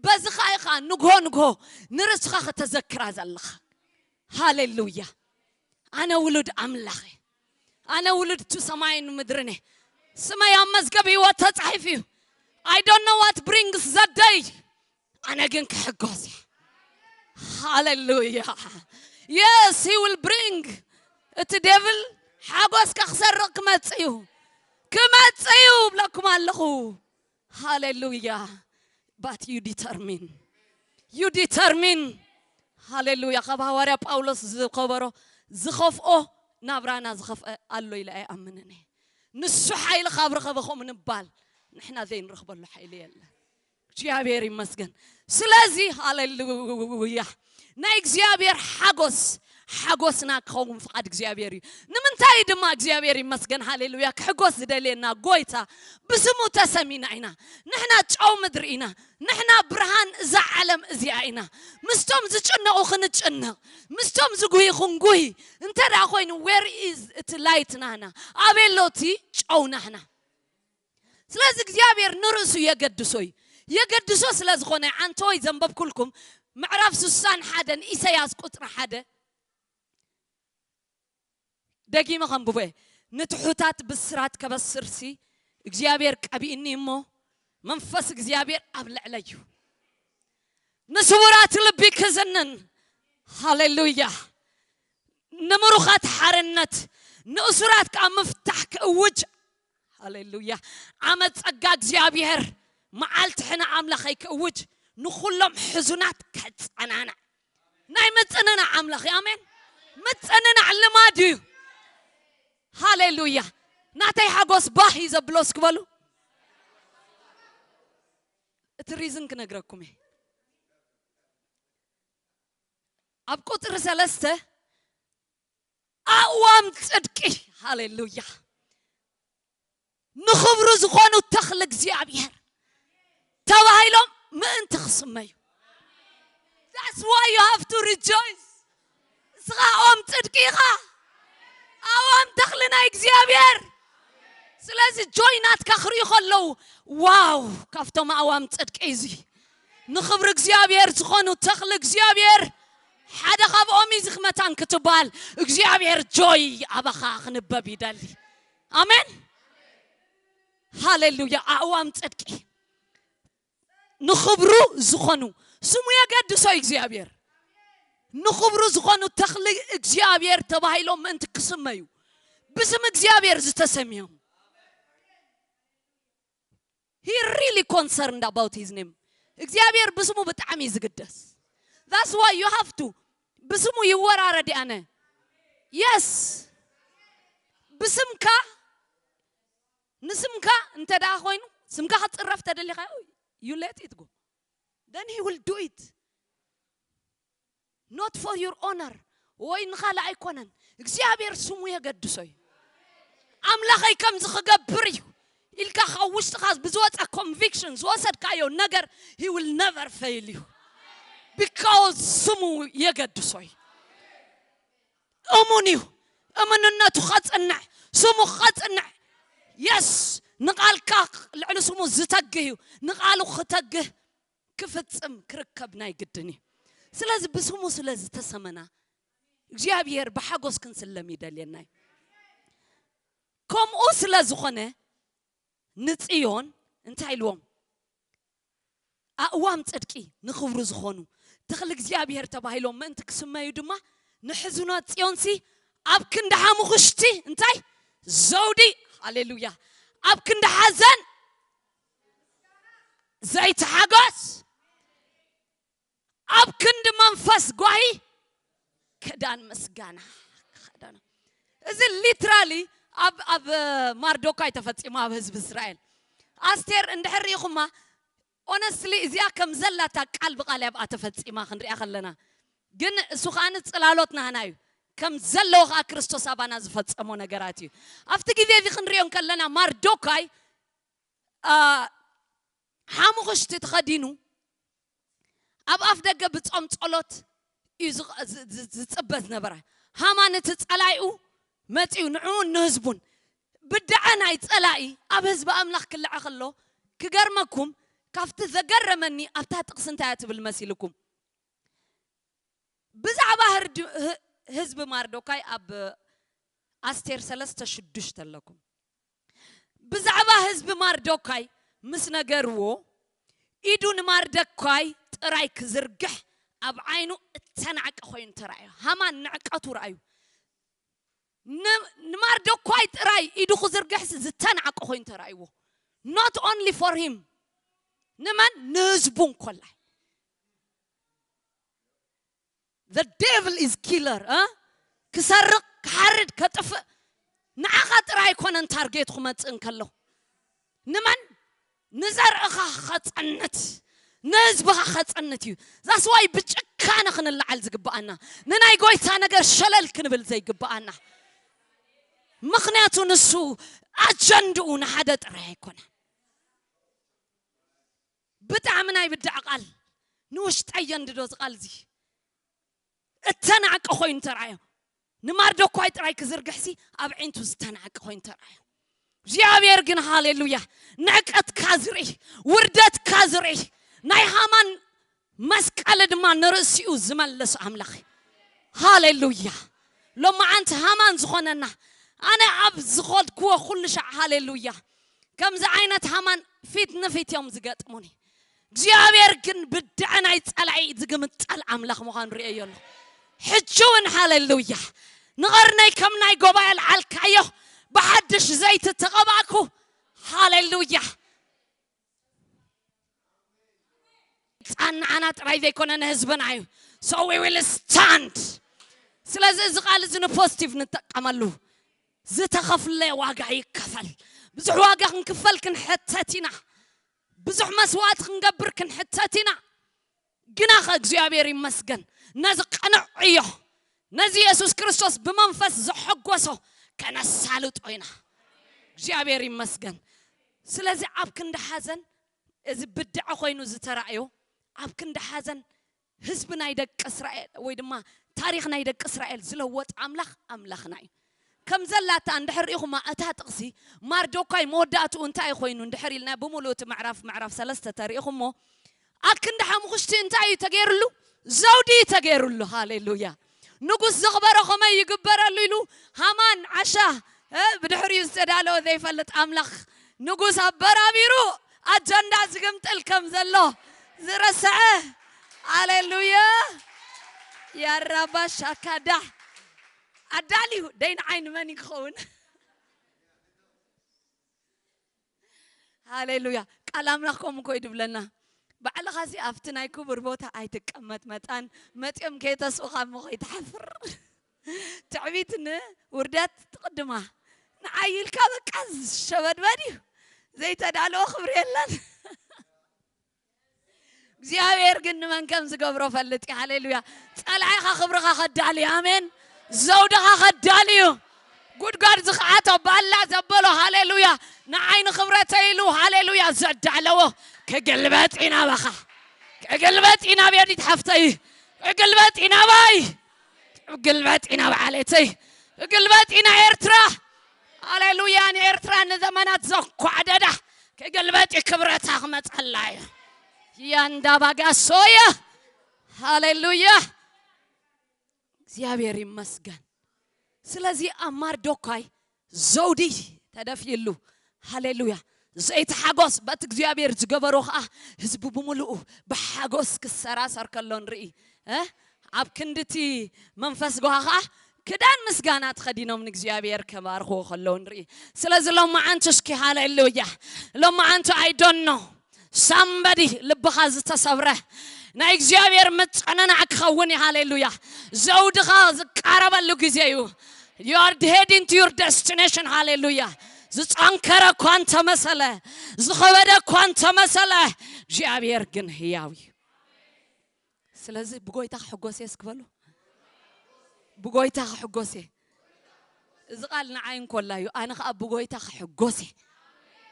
በዚ ኸኣ ኢኻ ንግሆ ንግሆ ንርእስኻ ከተዘክራ ዘለኻ። ሃሌሉያ። ኣነ ውሉድ ኣምላኽ እየ። ኣነ ውሉድ እቱ ሰማይን ምድርን እየ። ስመይ ኣብ መዝገብ ህይወት ተጻሒፉ እዩ። I don't know what brings that day። ኣነ ግን ክሕጎስ እየ። ሃሌሉያ። Yes, he will bring። እቲ ዴቭል ሓጎስካ ክሰርቕ ክመጽእ እዩ። ክመጽእ እዩ ብለኩም ኣለኹ። ሃሌሉያ። But you determine. You determine. ሃሌሉያ። ካብ ሃዋርያ ጳውሎስ ዝኸበሮ ዝኸፍኦ ናብራና ዝኸፍአ ኣሎ ኢለ ኣይኣምንን እየ። ንሱ ሓይሊ ካብ ረኸበ ከምኡ ንባል ንሕና ዘይንረኽበሉ ሓይሊ የለን። እግዚኣብሔር ይመስገን። ስለዚ ሃሌሉያ ናይ እግዚኣብሔር ሓጎስ ሓጎስና ክኸውን ፍቓድ እግዚኣብሔር እዩ። ንምንታይ ድማ እግዚኣብሔር ይመስገን ሃሌሉያ ክሕጎስ ዝደልየና ጎይታ ብስሙ ተሰሚና ኢና። ንሕና ጨው ምድሪ ኢና። ንሕና ብርሃን እዛ ዓለም እዚኣ ኢና። ምስቶም ዝጭነቑ ክንጭነቕ ምስቶም ዝጉሂ ክንጉሂ እንተ ደኣ ኮይኑ where is እቲ ላይት ናህና ኣበይ ኣሎ እቲ ጨው ናህና? ስለዚ እግዚኣብሔር ንርእሱ የገድሶ እዩ። የገድሶ ስለ ዝኾነ ዓንተወይ ዘንበብኩልኩም ምዕራፍ ስሳን ሓደን ኢሳያስ ቁፅሪ ሓደ ደጊመ ከንብቦ እየ። ንትሑታት ብስራት ከበስርሲ እግዚኣብሔር ቀቢእኒ እሞ መንፈስ እግዚኣብሔር ኣብ ልዕለይ እዩ። ንስውራት ልቢ ክዝንን ሃሌሉያ ንምሩኻት ሓርነት ንእሱራት ከዓ ምፍታሕ ክእውጅ ሃሌሉያ ዓመት ጸጋ እግዚኣብሔር መዓልቲ ሕነ ኣምላኸይ ክእውጅ ንኹሎም ሕዙናት ከጸናንዕ ናይ ምጽንና ኣምላኽ ኣሜን። ምጽንናዕ ልማድ እዩ። ሃሌሉያ። ናተይ ሓጎስ ባህ እዩ ዘብሎ እስኪ በሉ። እቲ ሪዝን ክነግረኩም እየ። ኣብ ቁፅሪ ሰለስተ ኣእዋም ፅድቂ፣ ሃሌሉያ፣ ንኽብሩ ዝኾኑ ተኽሊ እግዚኣብሔር ተባሂሎም ምእንቲ ክስመዩ። That's why you have to rejoice። እስኻ ኦም ጽድቂ ኢኻ። ኣዋም ተኽሊ ናይ እግዚኣብሔር። ስለዚ ጆይ ናትካ ክርእዩ ከለዉ፣ ዋው፣ ካብቶም ኣዋም ጽድቂ እዚ ንኽብሪ እግዚኣብሔር ዝኾኑ ተኽሊ እግዚኣብሔር ሓደ ካብኦም እዚ ክመታን ክትበሃል እግዚኣብሔር ጆይ ኣባኻ ክንበብ ይደሊ። ኣሜን። ሃሌሉያ። ኣእዋም ጽድቂ ንኽብሩ ዝኾኑ፣ ስሙ የገድሶ እግዚኣብሔር። ንኽብሩ ዝኾኑ ተኽሊ እግዚኣብሔር ተባሂሎም ምእንቲ ክስመዩ ብስም እግዚኣብሔር ዝተሰምዮም። He really concerned about his name። እግዚኣብሔር ብስሙ ብጣዕሚ እዩ ዝግደስ። That's why you have to ብስሙ ይወራረድ ኣነ። Yes። ብስምካ ንስምካ እንተ ደኣ ኮይኑ ስምካ ክፅረፍ ተደሊኻ you let it go። Then he will do it. Not for your honor። ወይ ንኻልእ ኣይኮነን። እግዚኣብሔር ስሙ የገድሶ እዩ። ኣምላኸይ ከምዚ ክገብር እዩ ኢልካ ካብ ውሽጥኻ ብዝወፀ ኮንቪክሽን ዝወሰድካዮ ነገር he will never fail you። Because ስሙ የገድሶ እዩ። እሙን እዩ። እምንነቱ ኸጽንዕ፣ ስሙ ኸጽንዕ። የስ፣ ንቓልካ ልዕሊ ስሙ ዝተግህ እዩ። ንቓሉ ክተግህ ክፍጽም ክርከብ ናይ ግድን እዩ። ስለዚ ብስሙ ስለ ዝተሰመና እግዚኣብሔር ብሓጎስ ክንስለም ይደልየና እዩ። ከምኡ ስለ ዝኾነ ንጽዮን እንታይ ኢልዎም? ኣእዋም ጽድቂ ንኽብሩ ዝኾኑ ተኽሊ እግዚኣብሔር ተባሂሎም ምእንቲ ክስመዩ ድማ ንሕዝኖት ጽዮንሲ ኣብ ክንዲ ሓሙኽሽቲ እንታይ ዘውዲ፣ ሃሌሉያ፣ ኣብ ክንዲ ሓዘን ዘይቲ ሓጎስ፣ ኣብ ክንዲ መንፈስ ጓሂ ክዳን ምስጋና። ክዳን፣ እዚ ሊትራሊ ኣብ ኣብ ማርዶካይ ተፈጺሙ ኣብ ህዝቢ እስራኤል። ኣስቴር እንድሕር ርኢኹማ ኦነስትሊ እዚኣ ከም ዘላታ ቃል ብቃል ኣብኣ ተፈጺማ ክንሪኣ ከለና ግን እሱ ከዓ ጽላሎት ናህና እዩ። ከም ዘለዎ ከዓ ክርስቶስ ኣባና ዝፈጸሞ ነገራት እዩ። ኣብቲ ግዜ እዚ ክንሪኦ ከለና ማርዶካይ ሓሙኽሽቲ ተኸዲኑ ኣብ ኣፍ ደገ ብጾም ጸሎት እዩ ዝጽበ ዝነበረ። ሃማን እቲ ጸላይኡ መጺኡ ንዕኡን ንህዝቡን ብድዐ ናይ ጸላኢ ኣብ ህዝቢ ኣምላኽ ክልዐ ከሎ ክገርመኩም ካብቲ ዘገረመኒ ኣብታ ጥቕሲ እንታይ እያ ትብል መሲልኩም? ብዛዕባ ህዝቢ ማርዶካይ ኣብ ኣስቴር ሰለስተ ሽዱሽተ ኣለኩም። ብዛዕባ ህዝቢ ማርዶካይ ምስ ነገርዎ ኢዱ ንማርደኳይ ጥራይ ክዝርግሕ ኣብ ዓይኑ እተናዕቀ ኮይኑ ተራእዮ። ሃማን ንዕቀቱ ረኣዩ። ንማርደኳይ ጥራይ ኢዱ ክዝርግሕ ዝተናዕቀ ኮይኑ ተራእይዎ። Not only for him፣ ንመን ንህዝቡ እንኮላይ። The devil is killer። ክሰርቕ፣ ክሓርድ፣ ከጥፍእ ንዓኻ ጥራይ ኣይኮነን ታርጌቱ ክመጽእ እንከሎ ንመን ንዘርእኻ ኸጸንት ንህዝብኻ ኸጸንት እዩ። ዛስዋይ ብጭካነ ክንለዓል ዝግብኣና ንናይ ጎይታ ነገር ሸለል ክንብል ዘይግብኣና። ምኽንያቱ ንሱ ኣጀንድኡ ንሓደ ጥራይ ኣይኮነ። ብጣዕሚ ናይ ብዳዕ ቃል ንውሽጠይ የንድዶ ዝቃል እዚ እተናዕቀ ኮይኑ ተረኣዮ። ንማርዶኳይ ጥራይ ክዝርግሕሲ ኣብ ዒንቱ ዝተናዕቀ ኮይኑ ተረኣዮ። እግዚኣብሔር ግን ሃሌሉያ ንዕቀትካ ዝርኢ ውርደትካ ዝርኢ ናይ ሃማን መስቀል ድማ ንርእሲኡ ዝመለስ ኣምላኽ። ሃሌሉያ። ሎማዓንቲ ሃማን ዝኾነና ኣነ ኣብ ዝኸድክዎ ኩሉ ሻዕ ሃሌሉያ ከምዚ ዓይነት ሃማን ፊት ንፊት እዮም ዝገጥሙኒ። እግዚኣብሔር ግን ብድዐ ናይ ጸላኢ ዝግምጠል ኣምላኽ ምዃኑ ርእየዮ ኣለኹ። ሕጂ እውን ሃሌሉያ ንቐርነይ ከም ናይ ጎባኤ ልዓልካዮ ብሓድሽ ዘይቲ ተቐባእኩ። ሃሌሉያ ጻን ንዓና ጥራይ ዘይኮነ ንህዝብና እዩ። So we will stand። ስለዚ እዚ ቃል እዚ ንፖዚቲቭ ንጠቀመሉ። ዝተኸፍለ ዋጋ ይከፈል። ብዙሕ ዋጋ ክንክፈል ክንሕተት ኢና። ብዙሕ መስዋዕት ክንገብር ክንሕተት ኢና። ግናኸ እግዚኣብሔር ይመስገን፣ ነዚ ቅኑዕ ዕዮ፣ ነዚ የሱስ ክርስቶስ ብመንፈስ ዘሐጎሶ ከነሳልጦ ኢና። እግዚኣብሔር ይመስገን። ስለዚ ኣብ ክንዲ ሓዘን፣ እዚ ብድዐ ኮይኑ ዝተራእዮ፣ ኣብ ክንዲ ሓዘን ህዝቢ ናይ ደቂ እስራኤል ወይ ድማ ታሪኽ ናይ ደቂ እስራኤል ዝለወጥ ኣምላኽ ኣምላኽና እዩ። ከም ዘላታ እንድሕር ርኢኹማ፣ እታ ጥቕሲ ማርዶካይ መወዳእትኡ እንታይ ኮይኑ እንድሕር ኢልና ብምሉእ እቲ ምዕራፍ፣ ምዕራፍ ሰለስተ ተሪኢኹሞ፣ ኣክንዲ ሓሙኽሽቲ እንታይ እዩ ተገይሩሉ? ዘውዲ እዩ ተገይሩሉ። ሃሌሉያ! ንጉስ ዘኽበሮ ከመይ ይግበረሉ ኢሉ ሃማን ዓሻ፣ እ፣ ብድሕሪኡ ዝተዳለወ ዘይፈልጥ ኣምላኽ ንጉስ ኣበራቢሩ ኣጀንዳ ዝግምጥል ከም ዘሎ ዝረስዐ። ሃሌሉያ! ያራባ ሻካዳ ኣዳልዩ ደይን ዓይኒ መን ክኸውን? ሃሌሉያ! ቃል ኣምላኽ ከምኡ እኮ እዩ ድብለና። ባዕልኻሲ ኣብቲ ናይ ክቡር ቦታ ኣይትቀመጥ፣ መጣን መጺኦም ከየተስኡኻ እሞ ከይትሓፍር። ትዕቢት ንውርደት ትቕድማ። ንዓይ ኢልካ በቃ ሸበድበድ እዩ። ዘይተዳለወ ክብሪ የለን። እግዚኣብሔር ግን ንመን ከም ዝገብሮ ፈልጥ እዩ። ሃሌሉያ! ጸላኢኻ ክብርኻ ከዳሊ እዩ። ኣሜን። ዘውድኻ ከዳሊ እዩ። ጉድጓድ ዝኸዓቶ ባላ ዘበሎ፣ ሃሌሉያ፣ ንዓይ ንኽብረተይ ኢሉ፣ ሃሌሉያ፣ ዘዳለዎ ክግልበጥ ኢና በኻ። ክግልበጥ ኢና ቤዲት ሓፍተይ። ክግልበጥ ኢና ባይ። ክግልበጥ ኢና በዓለተይ። ክግልበጥ ኢና ኤርትራ። ሃሌሉያ! ንኤርትራ ንዘመናት ዘኳዕደዳ ክግልበጥ እዩ። ክብረታ ክመጸላ እዩ። ያንዳ ባጋሶያ። ሃሌሉያ! እግዚኣብሔር ይመስገን። ስለዚ ኣብ ማርዶካይ ዘውዲ ተደፊሉ። ሃሌሉያ! ዘይቲ ሓጎስ በቲ እግዚኣብሔር ዝገበሮ ኸዓ ህዝቡ ብምሉኡ ብሓጎስ ክሰራሰር ከሎ ንርኢ። እ? ኣብ ክንድቲ መንፈስ ጓኻ ክዳን ምስጋና ተኸዲኖም ንእግዚኣብሔር ከባርኽዎ ከለዉ ንርኢ። ስለዚ ሎማዓንቲ እስኪ ሃሌሉያ፣ ሎማዓንቲ I don't know somebody ልብኻ ዝተሰብረ ናይ እግዚኣብሔር ምጽዕንናዕ ክኸውን እዩ። ሃሌሉያ። ዘውድኻ ዝቃረበሉ ግዜ እዩ። You are heading to your destination. ሃሌሉያ። ዝጸንከረ እኳ እንተመሰለ፣ ዝኸበደ እኳ እንተመሰለ፣ እግዚኣብሔር ግን ህያው እዩ። ስለዚ ብጎይታ ክሕጎስ እየ እስኪ በሉ። ብጎይታ ክሕጎስ እየ። እዚ ቃል ንዓይ እንኮላ እዩ። ኣነ ኸኣ ብጎይታ ክሕጎስ እየ።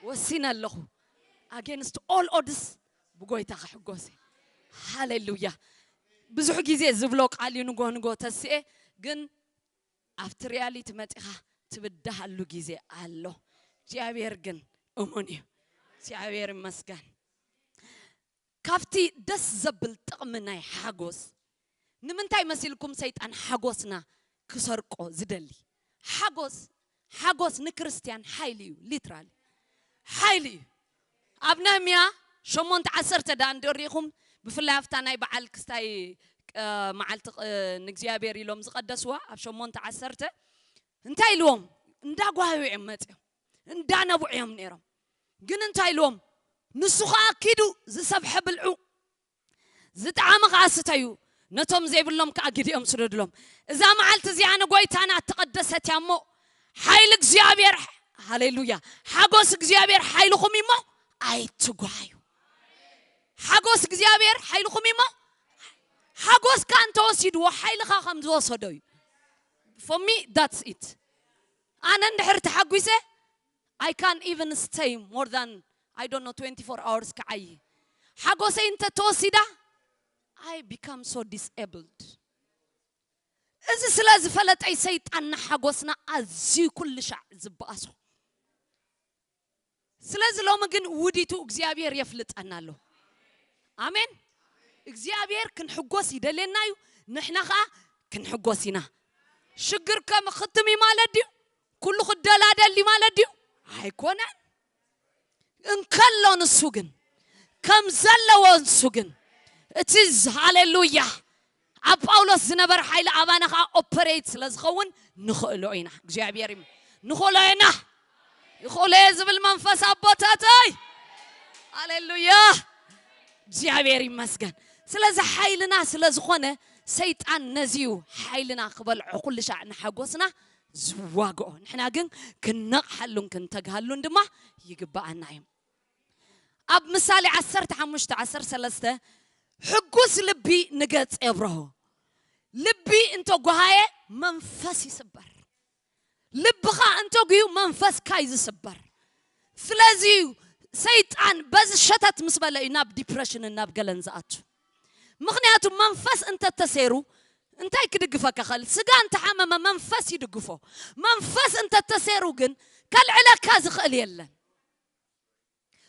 ወሲነ ኣለኹ። Against all odds ብጎይታ ክሕጎስ እየ። ሃሌሉያ። ብዙሕ ግዜ ዝብሎ ቃል እዩ፣ ንጎ ንጎ ተስኤ፣ ግን ኣብቲ ሪያሊቲ መጺኻ ትብድሃሉ ግዜ ኣሎ። እግዚኣብሔር ግን እሙን እዩ። እግዚኣብሔር ይመስገን። ካብቲ ደስ ዘብል ጥቕሚ ናይ ሓጎስ፣ ንምንታይ መሲልኩም ሰይጣን ሓጎስና ክሰርቆ ዝደሊ? ሓጎስ፣ ሓጎስ ንክርስትያን ሓይሊ እዩ። ሊትራሊ ሓይሊ እዩ። ኣብ ነህምያ ሸሞንተ ዓሰርተ ደኣ እንድሪኢኹም፣ ብፍላይ ኣብታ ናይ በዓል ክስታይ፣ እ፣ መዓልቲ፣ እ፣ ንእግዚኣብሔር ኢሎም ዝቐደስዋ፣ ኣብ ሸሞንተ ዓሰርተ እንታይ ኢልዎም? እንዳጓህዩ እዮም መጺኦም፣ እንዳነብዑ እዮም ነይሮም። ግን እንታይ ኢልዎም? ንሱ ኸኣ ኪዱ ዝሰብሐ ብልዑ፣ ዝጠዓመ ኸኣ ስተዩ፣ ነቶም ዘይብሎም ከኣ ግዲኦም ስደድሎም። እዛ መዓልቲ እዚኣ ንጎይታና እተቐደሰት እያ እሞ፣ ሓይሊ እግዚኣብሔር፣ ሃሌሉያ፣ ሓጎስ እግዚኣብሔር ሓይልኹም እዩ እሞ ኣይትጓሃዩ። ሓጎስ እግዚኣብሔር ሓይልኹም እዩ እሞ፣ ሓጎስካ እንተወሲድዎ ሓይልኻ ከም ዝወሰዶ እዩ። For me, that's it. ኣነ እንድሕር ተሓጒሰ፣ I can't even stay more than, I don't know, twenty-four hours ክዓዪ። ሓጎሰይ እንተተወሲዳ፣ I become so disabled። እዚ ስለ ዝፈለጠይ ሰይጣን ንሓጎስና ኣዝዩ ኩሉ ሻዕ ዝበኣሶ። ስለዚ ሎሚ ግን ውዲቱ እግዚኣብሔር የፍልጠና ኣሎ። ኣሜን። እግዚኣብሔር ክንሕጎስ ይደልየና እዩ፣ ንሕና ኸኣ ክንሕጎስ ኢና። ሽግር ከም ክትም እዩ ማለት ድዩ? ኩሉ ክደላደል እዩ ማለት ድዩ? ኣይኮነን። እንከሎ ንሱ ግን፣ ከም ዘለዎ ንሱ ግን፣ እቲ ዝ-፣ ሃሌሉያ፣ ኣብ ጳውሎስ ዝነበረ ሓይሊ ኣባና ኸዓ ኦፐሬት ስለ ዝኸውን ንኽእሎ ኢና። እግዚኣብሔር ይም-፣ ንኽእሎ ኢና። ይኽእሎ እየ ዝብል መንፈስ ኣቦታተይ። ሃሌሉያ። እግዚኣብሔር ይመስገን። ስለዚ ሓይልና ስለ ዝኾነ ሰይጣን ነዚዩ ሓይልና ክበልዖ ኩሉ ሻዕ ንሓጎስና ዝዋግኦ። ንሕና ግን ክነቕሓሉን ክንተግሃሉን ድማ ይግብኣና እዩ። ኣብ ምሳሌ ዓሰርተ ሓሙሽተ ዓሰርተ ሰለስተ ሕጉስ ልቢ ንገጽ የብርሆ። ልቢ እንተጓሃየ መንፈስ ይስበር። ልብኻ እንተጉዩ መንፈስካ እዩ ዝስበር። ስለዚ እዩ ሰይጣን በዚ ሸተት ምስ በለ እዩ ናብ ዲፕረሽንን ናብ ገለን ዝኣቱ። ምኽንያቱ መንፈስ እንተተሰይሩ እንታይ ክድግፈካ ኽእል? ስጋ እንተሓመመ መንፈስ ይድግፎ። መንፈስ እንተተሰይሩ ግን ከልዕለካ ዝኽእል የለን።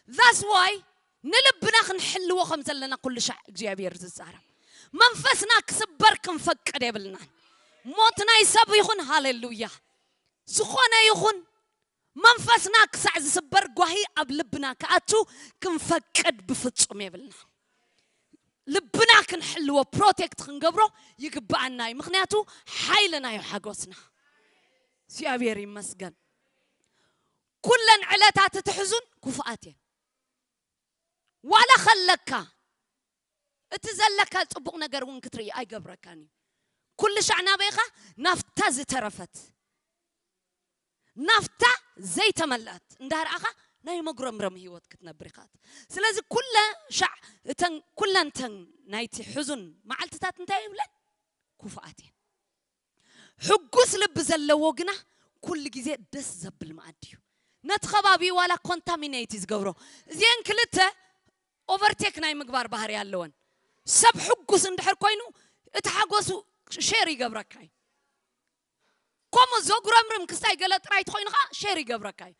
That's why ንልብና ክንሕልዎ ከም ዘለና ኩሉ ሻዕ እግዚኣብሔር ዝዛረብ። መንፈስና ክስበር ክንፈቅድ የብልናን። ሞት ናይ ሰብ ይኹን፣ ሃሌሉያ፣ ዝኾነ ይኹን መንፈስና ክሳዕ ዝስበር ጓሂ ኣብ ልብና ክኣቱ ክንፈቅድ ብፍጹም የብልና። ልብና ክንሕልዎ፣ ፕሮቴክት ክንገብሮ ይግብኣና እዩ። ምኽንያቱ ሓይልና እዩ ሓጎስና። እግዚኣብሔር ይመስገን። ኩለን ዕለታት እቲ ሕዙን ክፉኣት እየን። ዋላ ከለካ እቲ ዘለካ ጽቡቕ ነገር እውን ክትርኢ ኣይገብረካን እዩ። ኩሉ ሻዕ ናበይኻ ናፍታ ዝተረፈት፣ ናፍታ ዘይተመልኣት እንዳርኣኻ ናይ መጉረምረም ህይወት ክትነብር ኢኻ። ስለዚ ኩለ ሻዕ እተን ኩለንተን ናይቲ ሕዙን መዓልትታት እንታይ ይብለን? ክፉኣት እየን። ሕጉስ ልቢ ዘለዎ ግና ኩሉ ግዜ ደስ ዘብል መኣዲ እዩ። ነቲ ከባቢ ዋላ ኮንታሚኔት እዩ ዝገብሮ። እዚአን ክልተ ኦቨርቴክ ናይ ምግባር ባህሪ ኣለወን። ሰብ ሕጉስ እንድሕር ኮይኑ እቲ ሓጎሱ ሼር ይገብረካ እዩ። ከምኡ ዘጉረምርም ክስታይ ገለ ጥራይ ተኮይኑ ከዓ ሼር ይገብረካ እዩ።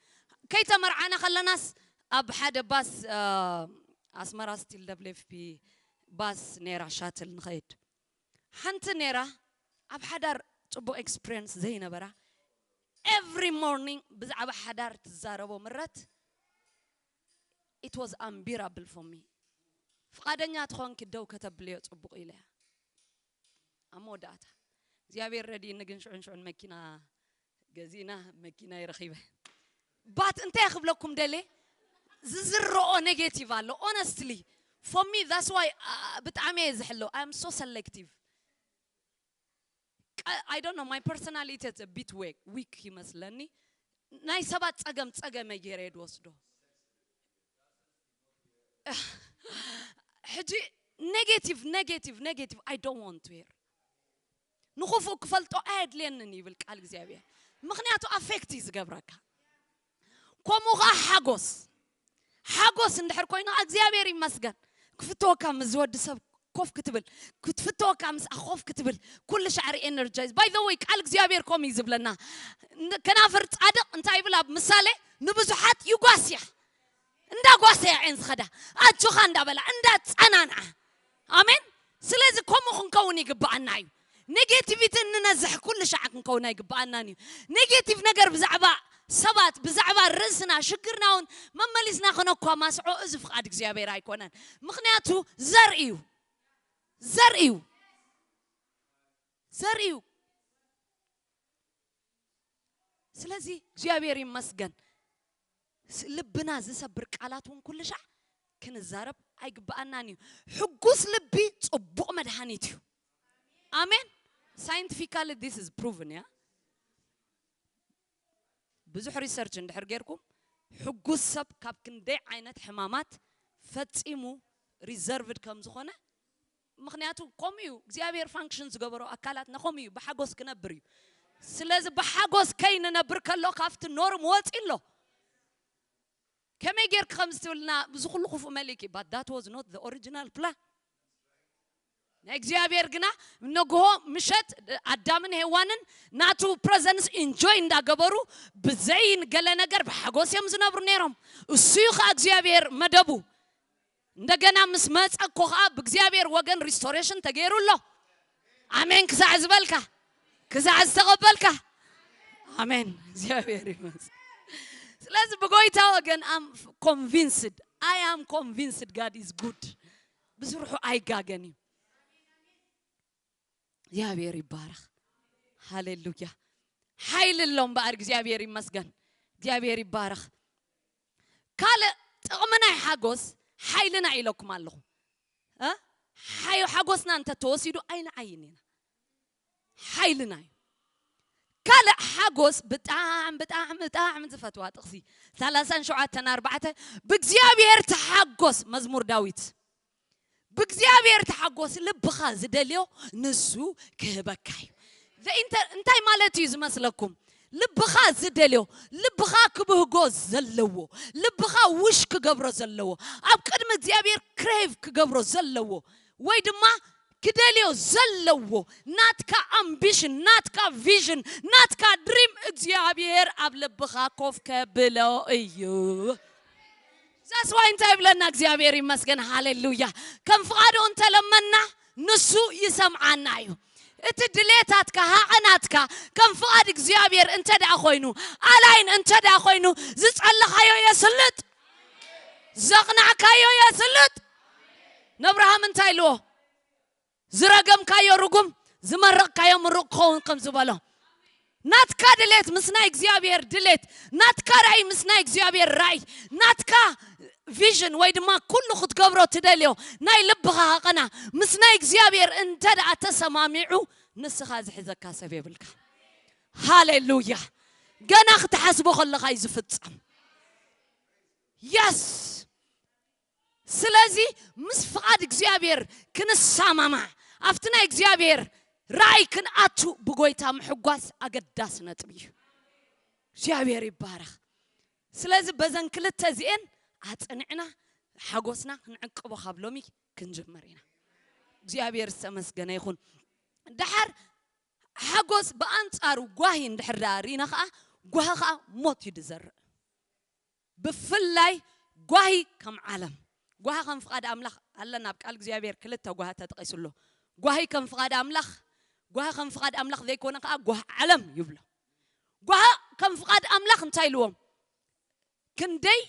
ከይተመርዓና ከለናስ ኣብ ሓደ ባስ ኣስመራ ስቲል ደብሌፍፒ ባስ ነይራ ሻትል ንኸይድ። ሓንቲ ነይራ ኣብ ሓዳር ጽቡቕ ኤክስፒሪየንስ ዘይነበራ፣ ኤቭሪ ሞርኒንግ ብዛዕባ ሓዳር ትዛረቦ ምረት። It was unbearable for me። ፍቓደኛ ትኾንኪ ደው ከተብልዮ ጽቡቕ ኢለያ ኣብ መወዳእታ። እግዚኣብሔር ረድእኒ ግን ሽዑን ሽዑን መኪና ገዚእና፣ መኪና ይረኺበ። ባት እንታይ ክብለኩም ደሌ? ዝዝረኦ ኔጌቲቭ ኣሎ። Honestly, for me, that's why ብጣዕሚ እየ ዝሕለው። I am so selective። I don't know, my personality is a bit weak, weak ይመስለኒ። ናይ ሰባት ጸገም ጸገመ ገይረ እየ ዝወስዶ። ሕጂ ኔጌቲቭ ኔጌቲቭ ኔጌቲቭ I don't want to hear። ንኽፉእ ክፈልጦ ኣየድልየንን ይብል ቃል እግዚኣብሔር። ምኽንያቱ ኣፌክት እዩ ዝገብረካ። ከምኡ ኸዓ ሓጎስ፣ ሓጎስ እንድሕር ኮይኑ እግዚኣብሔር ይመስገን። ክፍተወካ ምስ ዝወዲ ሰብ ኮፍ ክትብል፣ ክትፍተወካ ምስኣ ኮፍ ክትብል፣ ኩሉ ሻዕሪ ኤነርጃይዝ። By the way, ቃል እግዚኣብሔር ከምኡ እዩ ዝብለና። ከናፍር ጻድቕ እንታይ ይብል ኣብ ምሳሌ? ንብዙሓት ይጓስያ። እንዳጓሰያ እየን ዝኸዳ። ኣጆኻ እንዳበላ እንዳጸናንዓ። ኣሜን። ስለዚ ከምኡ ክንከውን ይግብኣና እዩ። ኔጌቲቪቲ እንነዝሕ ኩሉ ሻዕ ክንከውን ኣይግብኣናን እዩ። ኔጌቲቭ ነገር ብዛዕባ ሰባት፣ ብዛዕባ ርእስና ሽግርና እውን መመሊስና ከነኳማስዖ እዚ ፍቓድ እግዚኣብሔር ኣይኮነን። ምኽንያቱ ዘር እዩ። ዘር እዩ። ዘር እዩ። ስለዚ እግዚኣብሔር ይመስገን። ልብና ዝሰብር ቃላት እውን ኩሉ ሻዕ ክንዛረብ ኣይግብኣናን እዩ። ሕጉስ ልቢ ጽቡቕ መድሃኒት እዩ። ኣሜን። Scientifically this is proven እያ። ብዙሕ ሪሰርች እንድሕር ጌርኩም ሕጉስ ሰብ ካብ ክንደይ ዓይነት ሕማማት ፈጺሙ ሪዘርቭድ ከም ዝኾነ። ምኽንያቱ ከምኡ እዩ እግዚኣብሔር ፋንክሽን ዝገበሮ ኣካላትና ከምኡ እዩ ብሓጎስ ክነብር እዩ። ስለዚ ብሓጎስ ከይንነብር ከሎ ካብቲ ኖርም ወፂ ኣሎ። ከመይ ጌርክ ከምዚ ትብልና ብዚ ኩሉ ክፉእ መሊእኪ but that was not the original plan። ናይ እግዚኣብሔር ግና ነግሆ ምሸት ኣዳምን ሄዋንን ናቱ ፕረዘንስ ኢንጆይ እንዳገበሩ ብዘይ ገለ ነገር ብሓጎስ እዮም ዝነብሩ ነይሮም። እሱ እዩ ከዓ እግዚኣብሔር መደቡ። እንደገና ምስ መጸ እኮ ከዓ ብእግዚኣብሔር ወገን ሪስቶሬሽን ተገይሩ ኣሎ። ኣሜን። ክሳዕ ዝበልካ፣ ክሳዕ ዝተቐበልካ። ኣሜን። እግዚኣብሔር ይመስገን። ስለዚ ብጎይታ ወገን am convinced, I am convinced God is good። ብስርሑ ኣይጋገን እዩ። እግዚኣብሔር ይባረኽ። ሃሌሉያ። ሓይሊ ኣሎ እምበኣር እግዚኣብሔር ይመስገን። እግዚኣብሔር ይባረኽ። ካልእ ጥቕሚ ናይ ሓጎስ ሓይልና ኢለኩም ኣለኹ። እ? ሓዮ ሓጎስና እንተተወሲዱ ኣይንዓይን ኢና። ሓይልና እዩ። ካልእ ሓጎስ ብጣዕሚ ብጣዕሚ ብጣዕሚ ዝፈትዋ ጥቕሲ ሰላሳን ሸውዓተን ኣርባዕተ፣ ብእግዚኣብሔር ተሓጎስ፣ መዝሙር ዳዊት። ብእግዚኣብሔር ተሓጎስ፣ ልብኻ ዝደልዮ ንሱ ክህበካ እዩ። The inter- እንታይ ማለት እዩ ዝመስለኩም? ልብኻ ዝደልዮ፣ ልብኻ ክብህጎ ዘለዎ፣ ልብኻ ውሽ ክገብሮ ዘለዎ፣ ኣብ ቅድሚ እግዚኣብሔር ክሬቭ ክገብሮ ዘለዎ፣ ወይ ድማ ክደልዮ ዘለዎ ናትካ ኣምቢሽን፣ ናትካ ቪዥን፣ ናትካ ድሪም እግዚኣብሔር ኣብ ልብኻ ኮፍ ከብሎ እዩ። ዛስዋይ እንታይ ይብለና እግዚኣብሔር ይመስገን፣ ሃሌሉያ። ከም ፍቓዱ እንተለመና ንሱ ይሰምዓና እዩ። እቲ ድሌታትካ ሃቐናትካ ከም ፍቓድ እግዚኣብሔር እንተ ደኣ ኮይኑ፣ ኣላይን እንተ ደኣ ኮይኑ፣ ዝጸለኻዮ የስልጥ፣ ዘቕናዕካዮ የስልጥ። ነብርሃም እንታይ ኢልዎ? ዝረገምካዮ ርጉም፣ ዝመረቕካዮ ምሩቕ ክኸውን ከም ዝበሎ፣ ናትካ ድሌት ምስ ናይ እግዚኣብሔር ድሌት፣ ናትካ ራእይ ምስ ናይ እግዚኣብሔር ራእይ፣ ናትካ ቪዥን ወይ ድማ ኩሉ ክትገብሮ ትደልዮ ናይ ልብኻ ሃቐና ምስ ናይ እግዚኣብሔር እንተ ደኣ ተሰማሚዑ፣ ንስኻ ዝሕዘካ ሰብ የብልካ። ሃሌሉያ። ገና ክትሓስቦ ከለኻ እዩ ዝፍጸም። የስ። ስለዚ ምስ ፍቓድ እግዚኣብሔር ክንሰማማዕ፣ ኣብቲ ናይ እግዚኣብሔር ራእይ ክንኣቱ ብጎይታ ምሕጓስ ኣገዳሲ ነጥቢ እዩ። እግዚኣብሔር ይባረኽ። ስለዚ በዘን ክልተ እዚኤን ኣጽኒዕና ሓጎስና ክንዕቅቦ ካብ ሎሚ ክንጅምር ኢና። እግዚኣብሔር ዝተመስገነ ይኹን። ደሓር ሓጎስ ብኣንጻሩ ጓሂ እንድሕር ደኣ ርኢና ኸኣ፣ ጓሂ ኸኣ ሞት እዩ ዝዘርእ። ብፍላይ ጓሂ ከም ዓለም፣ ጓሂ ከም ፍቓድ ኣምላኽ ኣለና። ኣብ ቃል እግዚኣብሔር ክልተ ጓሂ ተጠቒሱ ኣሎ። ጓሂ ከም ፍቓድ ኣምላኽ፣ ጓሂ ከም ፍቓድ ኣምላኽ ዘይኮነ ከኣ ጓሂ ዓለም ይብሎ። ጓሂ ከም ፍቓድ ኣምላኽ እንታይ ኢልዎም? ክንደይ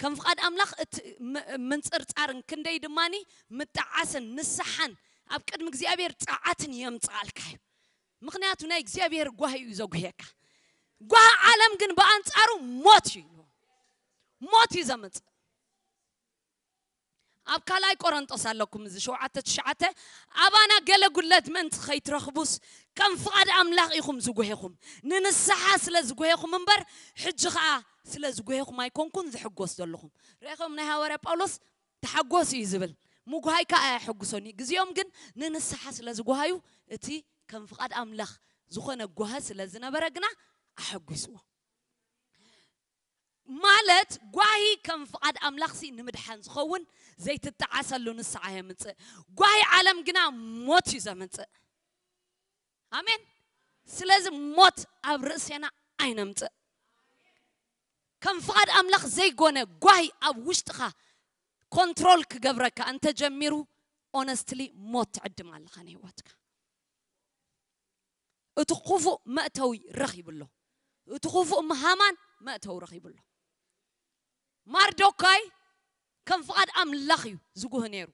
ከም ፍቓድ ኣምላኽ እቲ ም- ምንጽርጻርን ክንደይ ድማኒ ምጥዓስን ንስሓን ኣብ ቅድሚ እግዚኣብሔር ጸዓትን የምጽኣልካ እዩ። ምኽንያቱ ናይ እግዚኣብሔር ጓሂ እዩ ዘጉህየካ። ጓሂ ዓለም ግን ብኣንጻሩ ሞት እዩ ኢልዎ። ሞት እዩ ዘምጽእ። ኣብ ካልኣይ ቆሮንጦስ ኣለኩም፣ እዚ ሸውዓተ ትሽዓተ፣ ኣባና ገለ ጉድለት ምእንቲ ኸይትረኽቡስ ከም ፍቓድ ኣምላኽ ኢኹም ዝጉሄኹም፣ ንንስሓ ስለ ዝጉሄኹም እምበር ሕጂ ኸኣ ስለ ዝጉሄኹም ኣይኮንኩን ዝሕጎስ ዘለኹም። ርኢኹም ናይ ሃዋርያ ጳውሎስ ተሓጎስ እዩ ዝብል፣ ምጉሃይ ከኣ ኣየሐጉሶን እዩ። ግዜኦም ግን ንንስሓ ስለ ዝጉሃዩ እቲ ከም ፍቓድ ኣምላኽ ዝኾነ ጓሂ ስለ ዝነበረ ግና ኣሐጒስዎ። ማለት ጓሂ ከም ፍቓድ ኣምላኽሲ ንምድሓን ዝኸውን ዘይትጠዓሰሉ ንስሓ የምጽእ። ጓሂ ዓለም ግና ሞት እዩ ዘምጽእ። ኣሜን። ስለዚ ሞት ኣብ ርእሴና ኣይነምጽእ። ከም ፍቓድ ኣምላኽ ዘይኮነ ጓሂ ኣብ ውሽጥኻ ኮንትሮል ክገብረካ እንተጀሚሩ፣ ኦነስትሊ ሞት ትዕድም ኣለኻ ንህይወትካ። እቲ ክፉእ መእተዊ ረኺቡ ኣሎ። እቲ ክፉእ ሃማን መእተዊ ረኺቡ ኣሎ። ማርዶካይ ከም ፍቓድ ኣምላኽ እዩ ዝጉህ ነይሩ።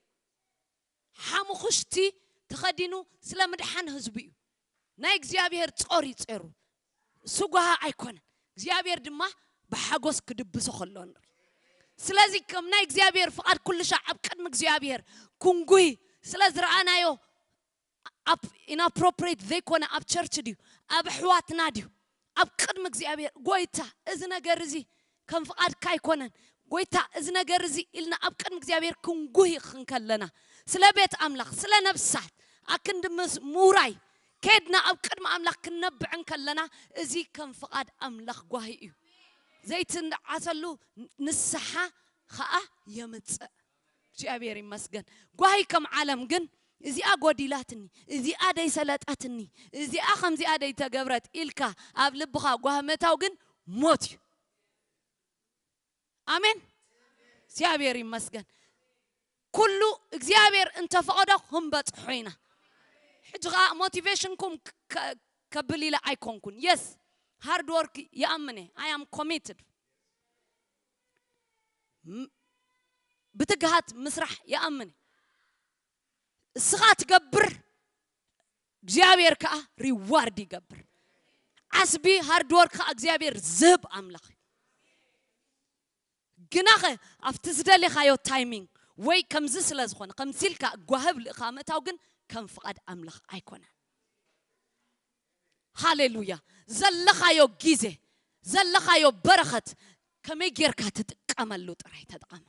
ሓሙኽሽቲ ተኸዲኑ ስለ ምድሓን ህዝቡ እዩ። ናይ እግዚኣብሔር ጾር እዩ ጸሩ። እሱ ጓሃ ኣይኮነን። እግዚኣብሔር ድማ ብሓጎስ ክድብሶ ከሎ ንርኢ። ስለዚ ከም ናይ እግዚኣብሔር ፍቓድ ኩሉ ሻዕ ኣብ ቅድሚ እግዚኣብሔር ክንጉሂ ስለ ዝረኣናዮ፣ ኣብ ኢንኣፕሮፕሬት ዘይኮነ ኣብ ቸርች ድዩ፣ ኣብ ኣሕዋትና ድዩ፣ ኣብ ቅድሚ እግዚኣብሔር፣ ጎይታ፣ እዚ ነገር እዚ ከም ፍቓድካ ኣይኮነን፣ ጎይታ፣ እዚ ነገር እዚ ኢልና ኣብ ቅድሚ እግዚኣብሔር ክንጉሂ ክንከለና፣ ስለ ቤት ኣምላኽ፣ ስለ ነብሳት ኣክንዲ ምስ ምውራይ ከድና ኣብ ቅድሚ ኣምላኽ ክንነብዕ እንከለና፣ እዚ ከም ፍቓድ ኣምላኽ ጓሂ እዩ። ዘይትንዓሰሉ ንስሓ ኸኣ የምጽእ። እግዚኣብሔር ይመስገን። ጓሂ ከም ዓለም ግን፣ እዚኣ ጎዲላትኒ፣ እዚኣ ደይሰለጠትኒ፣ እዚኣ ከምዚኣ ደይተገብረት ኢልካ ኣብ ልብኻ ጓሂ ምእታው ግን ሞት እዩ። ኣሜን። እግዚኣብሔር ይመስገን። ኩሉ እግዚኣብሔር እንተፈቐዶ ክንበጽሖ ኢና። ሕጂ ኸኣ ሞቲቬሽንኩም ከ- ከብል ኢለ ኣይኮንኩን። የስ፣ ሃርድ ወርክ ይኣምን እየ። I am committed። ም- ብትግሃት ምስራሕ ይኣምን እየ። እስኻ ትገብር፣ እግዚኣብሔር ከኣ ሪዋርድ ይገብር። ዓስቢ ሃርድ ወርክ ከኣ እግዚኣብሔር ዝህብ ኣምላኽ እዩ። ግናኸ ኣብቲ ዝደሌኻዮ ታይሚንግ ወይ ከምዚ ስለ ዝኾነ ከምዚ ኢልካ ጓህብ ልእኻ ምእታው ግን ከም ፍቓድ ኣምላኽ ኣይኮነን። ሃሌሉያ። ዘለኻዮ ግዜ፣ ዘለኻዮ በረኸት ከመይ ጌርካ ትጥቀመሉ ጥራይ ተጠቐማ።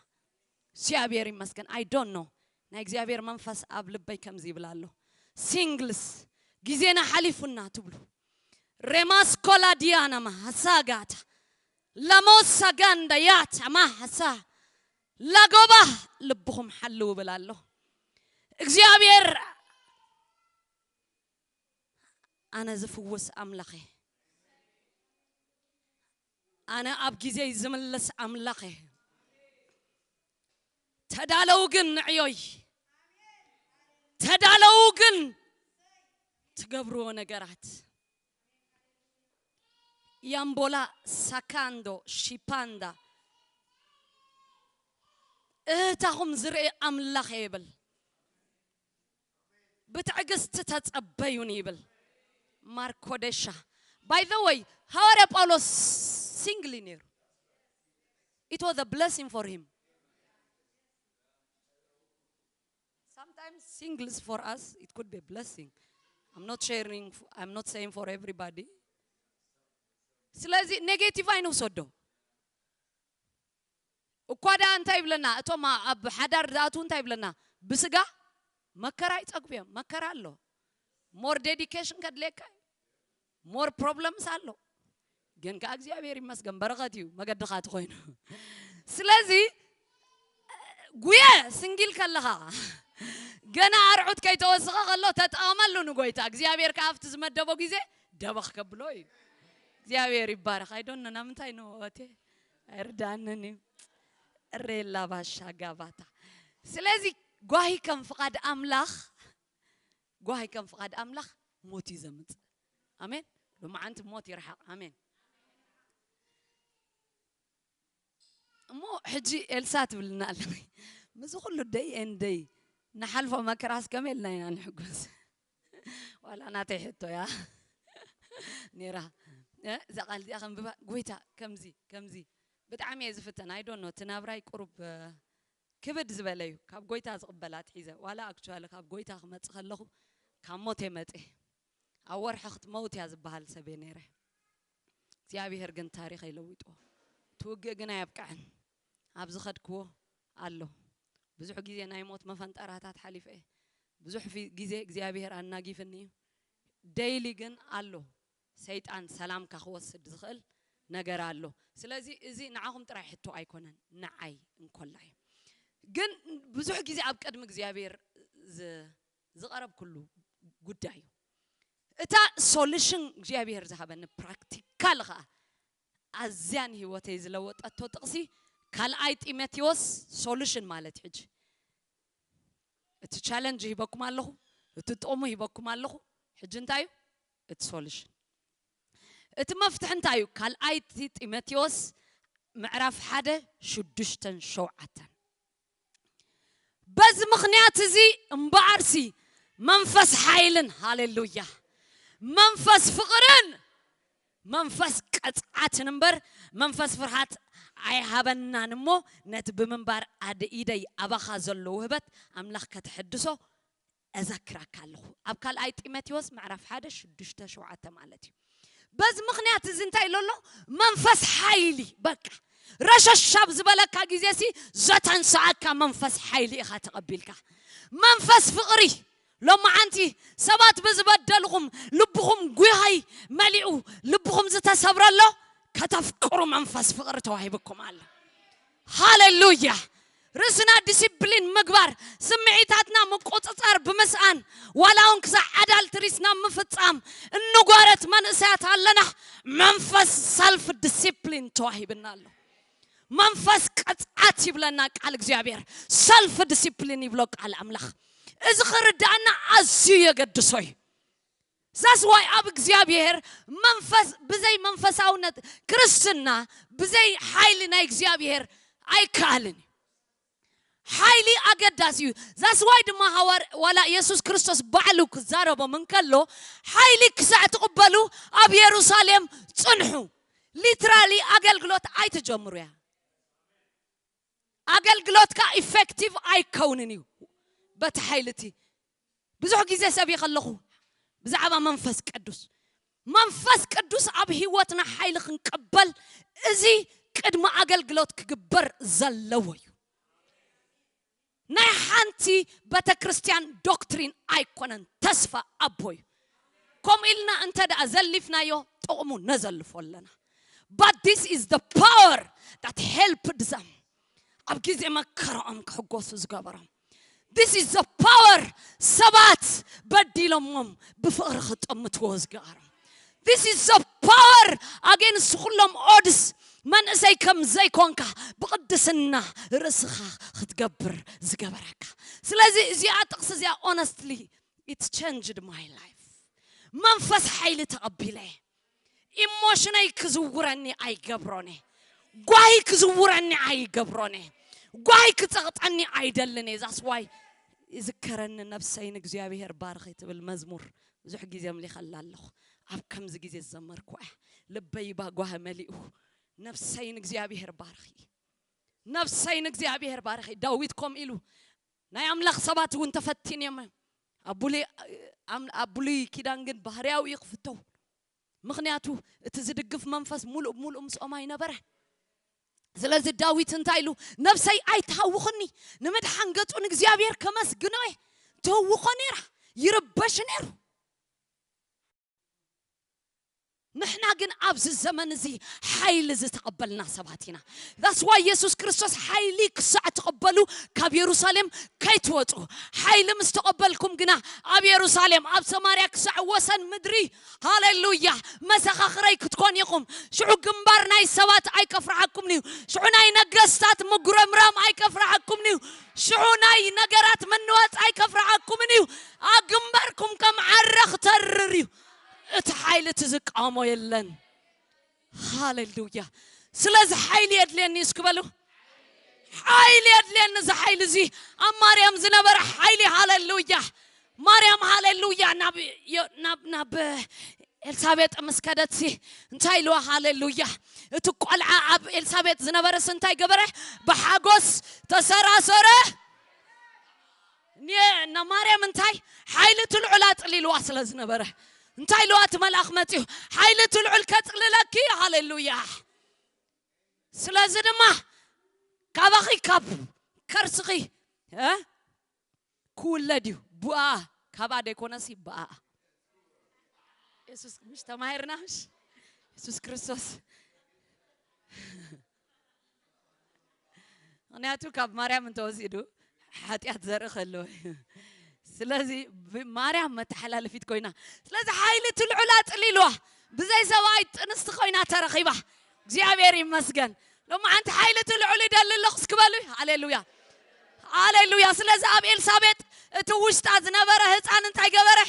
እግዚኣብሔር ይመስገን። I don't know። ናይ እግዚኣብሔር መንፈስ ኣብ ልበይ ከምዚ ይብል ኣሎ። ሲንግልስ፣ ግዜና ሓሊፉና ትብሉ። ሬማስ ኮላ ዲያና ማሃሳጋታ ላሞሳ ጋንዳ ያታ ማሃሳ ላጎባ ልብኹም ሓልው ብል ኣሎ እግዚኣብሔር። ኣነ ዝፍውስ ኣምላኽ እየ። ኣነ ኣብ ግዜይ ዝምልስ ኣምላኽ እየ። ተዳለው ግን ንዕዮይ፣ ተዳለው ግን ትገብርዎ ነገራት። ያምቦላ ሳካንዶ ሺፓንዳ እህታኹም ዝርኢ ኣምላኽ እየ ይብል። ብትዕግስቲ ተጸበዩን ይብል ማርኮ ደሻ። By the way፣ ሃዋርያ ጳውሎስ ሲንግል እዩ ነይሩ። It was a blessing for him. Sometimes singles for us, it could be a blessing. I'm not sharing, I'm not saying for everybody. ስለዚ ኔጌቲቭ ኣይንውሰዶ። እኳ ደኣ እንታይ ይብለና? እቶም ኣብ ሓዳር ዝኣትዉ እንታይ ይብለና? ብስጋ መከራ ይጸግቡ እዮም። መከራ ኣሎ። ሞር ዴዲኬሽን ከድልየካ እዩ። ሞር ፕሮብለምስ ኣሎ። ግን ከኣ እግዚኣብሔር ይመስገን በረኸት እዩ መገድኻ እቲ ኮይኑ። ስለዚ ጉየ ስንጊል ከለኻ ገና ኣርዑት ከይተወስኸ ከሎ ተጠቐመሉ ንጎይታ። እግዚኣብሔር ከኣ ኣብቲ ዝመደቦ ግዜ ደበኽ ከብሎ እዩ። እግዚኣብሔር ይባረኽ። ኣይዶነ ናምንታይ ንወቴ ኣይርዳንን እዩ። ሬላ ባሻ ጋባታ። ስለዚ ጓሂ ከም ፍቓድ ኣምላኽ፣ ጓሂ ከም ፍቓድ ኣምላኽ ሞት እዩ ዘምጽእ። ኣሜን። ሎማዓንቲ ሞት ይርሓቕ። ኣሜን። እሞ ሕጂ ኤልሳ ትብልና ኣለ፣ ምስዚ ኩሉ ደይ ኤን ደይ ንሓልፎ መከራስ ከመይ ኢልና ኢና ንሕጎስ? ዋላ ናተይ ሕቶ እያ ነይራ። እ፣ እዛ ቃል እዚኣ ከንብባ፣ ጎይታ ከምዚ ከምዚ ብጣዕሚ እየ ዝፍተን። ኣይ ዶንት ኖ፣ እቲ ናብራይ ቁሩብ፣ እ፣ ክብድ ዝበለ እዩ። ካብ ጎይታ ዝቕበላ ኣትሒዘ፣ ዋላ ኣክቹዋሊ ካብ ጎይታ ክመጽእ ከለኹ ካብ ሞት እየ መጽየ። ኣብ ወርሒ ክትመውት እያ ዝበሃል ሰብ እየ ነይረ። እግዚኣብሔር ግን ታሪኸይ ለዊጥዎ። እቲ ውግእ ግን ኣየብቅዐን። ኣብ ዝኸድክዎ ኣሎ። ብዙሕ ግዜ ናይ ሞት መፈንጠራታት ሓሊፈ እየ። ብዙሕ ፊ-፣ ግዜ እግዚኣብሔር ኣናጊፍኒ እዩ። ደይሊ ግን ኣሎ። ሰይጣን ሰላምካ ክወስድ ዝኽእል ነገር ኣሎ። ስለዚ እዚ ንዓኹም ጥራይ ሕቶ ኣይኮነን፣ ንዓይ እንኮላ እዩ። ግን ብዙሕ ግዜ ኣብ ቅድሚ እግዚኣብሔር ዝ-፣ ዝቐረብኩሉ ጉዳይ እዩ። እታ ሶሉሽን እግዚኣብሔር ዝሃበኒ ፕራክቲካል ኸኣ ኣዝያ ንህይወተይ ዝለወጠቶ ጥቕሲ ካልኣይ ጢሞቴዎስ ሶሉሽን ማለት ሕጂ እቲ ቻለንጅ ሂበኩም ኣለኹ፣ እቲ ጥቕሙ ሂበኩም ኣለኹ። ሕጂ እንታይ እዩ? እቲ ሶሉሽን፣ እቲ መፍትሒ እንታይ እዩ? ካልኣይቲ ጢሞቴዎስ ምዕራፍ ሓደ ሽዱሽተን ሸውዓተን። በዚ ምኽንያት እዚ እምበኣርሲ መንፈስ ሓይልን፣ ሃሌሉያ፣ መንፈስ ፍቕርን መንፈስ ቀጽዓትን እምበር መንፈስ ፍርሃት ኣይሃበናን እሞ፣ ነቲ ብምንባር ኣደ ኢደይ ኣባኻ ዘሎ ውህበት ኣምላኽ ከተሐድሶ እዘክረካ ኣለኹ። ኣብ ካልኣይ ጢሞቴዎስ ምዕራፍ ሓደ ሽዱሽተ ሸውዓተ ማለት እዩ። በዚ ምኽንያት እዚ እንታይ ኢሉ ኣሎ? መንፈስ ሓይሊ፣ በቃ ረሸሽ ኣብ ዝበለካ ግዜ ሲ ዘተንስኣካ መንፈስ ሓይሊ ኢኻ ተቐቢልካ። መንፈስ ፍቕሪ፣ ሎማዓንቲ ሰባት ብዝበደልኹም ልብኹም ጉሃይ መሊኡ ልብኹም ዝተሰብረሎ ከተፍቅሩ መንፈስ ፍቕሪ ተዋሂብኩም ኣሎ። ሃሌሉያ። ርእስና ዲሲፕሊን ምግባር፣ ስምዒታትና ምቁጽጻር ብምስኣን፣ ዋላ እውን ክሳዕ ኣዳልትሪስ ናብ ምፍጻም እንጓረት መንእሰያት ኣለና። መንፈስ ሰልፍ ዲሲፕሊን ተዋሂብና ኣሎ። መንፈስ ቀጽዓት ይብለና ቃል እግዚኣብሔር። ሰልፍ ዲሲፕሊን ይብሎ ቃል ኣምላኽ። እዚ ክርዳእና ኣዝዩ የገድሶ እዩ። ዛስ ዋይ ኣብ እግዚኣብሔር መንፈስ፣ ብዘይ መንፈሳውነት ክርስትና፣ ብዘይ ሓይሊ ናይ እግዚኣብሔር ኣይከኣልን እዩ። ሓይሊ ኣገዳሲ እዩ። ዛስ ዋይ ድማ ሃዋር-፣ ዋላ የሱስ ክርስቶስ ባዕሉ ክዛረቦም እንከሎ፣ ሓይሊ ክሳዕ ትቕበሉ ኣብ የሩሳሌም ጽንሑ። ሊትራሊ ኣገልግሎት ኣይትጀምሩ እያ። ኣገልግሎትካ ኢፌክቲቭ ኣይከውንን እዩ በቲ ሓይሊ እቲ። ብዙሕ ግዜ ሰብየ ከለኹ ብዛዕባ መንፈስ ቅዱስ፣ መንፈስ ቅዱስ ኣብ ህይወትና ሓይሊ ክንቀበል፣ እዚ ቅድሚ ኣገልግሎት ክግበር ዘለዎ እዩ። ናይ ሓንቲ ቤተ ክርስቲያን ዶክትሪን ኣይኮነን፣ ተስፋ ኣቦ እዩ። ከምኡ ኢልና እንተ ደኣ ዘሊፍናዮ፣ ጥቕሙ ነዘልፎ ኣለና። But this is the power that helped them. ኣብ ግዜ መከራኦም ክሕጎሱ ዝገበሮም። This is the power ሰባት በዲሎሞም ብፍቕሪ ክጥምትዎ ዝገበሮም። This is the power against ኩሎም ኦድስ መንእሰይ ከም ዘይኮንካ ብቕድስና ርእስኻ ክትገብር ዝገበረካ። ስለዚ እዚኣ ጥቕሲ እዚኣ honestly it changed my life። መንፈስ ሓይሊ ተቐቢለ ኢሞሽነይ ክዝውረኒ ኣይገብሮን እየ። ጓሂ ክዝውረኒ ኣይገብሮን እየ። ጓሂ ክጸቕጠኒ ኣይደልን እየ። That's why ይዝከረኒ ነብሰይ ንእግዚኣብሔር ባርኺ ትብል መዝሙር ብዙሕ ግዜ ኣምሊኸላ ኣለኹ። ኣብ ከምዚ ግዜ ዝዘመርኩ እያ። ልበይ ባጓሂ መሊኡ። ነብሰይ ንእግዚኣብሔር ባርኺ። ነብሰይ ንእግዚኣብሔር ባርኺ። ዳዊት ከምኡ ኢሉ ናይ ኣምላኽ ሰባት እውን ተፈቲኖም እዮም። ኣብ ብሉይ፣ ኣብ ብሉይ ኪዳን ግን ባህርያዊ እዩ ክፍተው። ምኽንያቱ እቲ ዝድግፍ መንፈስ ሙሉእ ብሙሉእ ምስኦም ኣይነበረ። ስለዚ ዳዊት እንታይ ኢሉ? ነብሰይ ኣይትሃውኽኒ፣ ንምድሓን ገጹ ንእግዚኣብሔር ከመስግኖ እየ። ትህውኾ ነይራ፣ ይርበሽ ነይሩ። ንሕና ግን ኣብዚ ዘመን እዚ ሓይሊ ዝተቐበልና ሰባት ኢና። That's why የሱስ ክርስቶስ ሓይሊ ክሳዕ ትቐበሉ ካብ የሩሳሌም ከይትወጹ፣ ሓይሊ ምስ ተቐበልኩም ግና ኣብ የሩሳሌም፣ ኣብ ሰማርያ ክሳዕ ወሰን ምድሪ፣ ሃሌሉያ፣ መሰኻኽረይ ክትኮን ኢኹም። ሽዑ ግንባር ናይ ሰባት ኣይከፍርሓኩምን እዩ። ሽዑ ናይ ነገስታት ምጉረምራም ኣይከፍርሓኩምን እዩ። ሽዑ ናይ ነገራት ምንዋጽ ኣይከፍርሓኩምን እዩ። ኣብ ግንባርኩም ከም ዓረ ክተርር እዩ። እቲ ሓይሊ እቲ ዝቃወሞ የለን። ሃሌሉያ። ስለዚ ሓይሊ የድልየኒ እስኪ በሉ። ሓይሊ የድልየኒ፣ እዚ ሓይሊ እዚ ኣብ ማርያም ዝነበረ ሓይሊ። ሃሌሉያ። ማርያም ሃሌሉያ ናብ ዮ- ናብ ናብ ኤልሳቤጥ ምስ ከደትሲ እንታይ ኢልዋ? ሃሌሉያ። እቲ ቆልዓ ኣብ ኤልሳቤጥ ዝነበረስ እንታይ ገበረ? ብሓጎስ ተሰራሰረ። ን- ንማርያም እንታይ? ሓይሊ እቲ ልዑል ኣጽሊልዋ ስለ ዝነበረ እንታይ ኢልዋ? እቲ መልኣኽ መጺኡ ሓይሊ እቲ ልዑል ከጽልለኪ። ሃሌሉያ። ስለዚ ድማ ካባኺ ካብ ከርስኺ እ? ክውለድ እዩ። ብኣ ካብኣ ደይኮነሲ ብኣ። የሱስ ምሽ ተማሂርና ምሽ? የሱስ ክርስቶስ። ምኽንያቱ ካብ ማርያም እንተወሲዱ ሓጢኣት ዘርኢ ከለዎ እዩ። ስለዚ ብ- ማርያም መተሓላለፊት ኮይና፣ ስለዚ ሓይሊ እቲ ልዑል ኣጽሊልዋ። ብዘይ ሰብኣይ ጥንስቲ ኮይና ተረኺባ። እግዚኣብሔር ይመስገን። ሎማዓንቲ ሓይሊ እቲ ልዑል ይደሊ ኣለኹ እስኪ በሉ። ሃሌሉያ፣ ሃሌሉያ። ስለዚ ኣብ ኤልሳቤጥ እቲ ውሽጣ ዝነበረ ህፃን እንታይ ገበረ?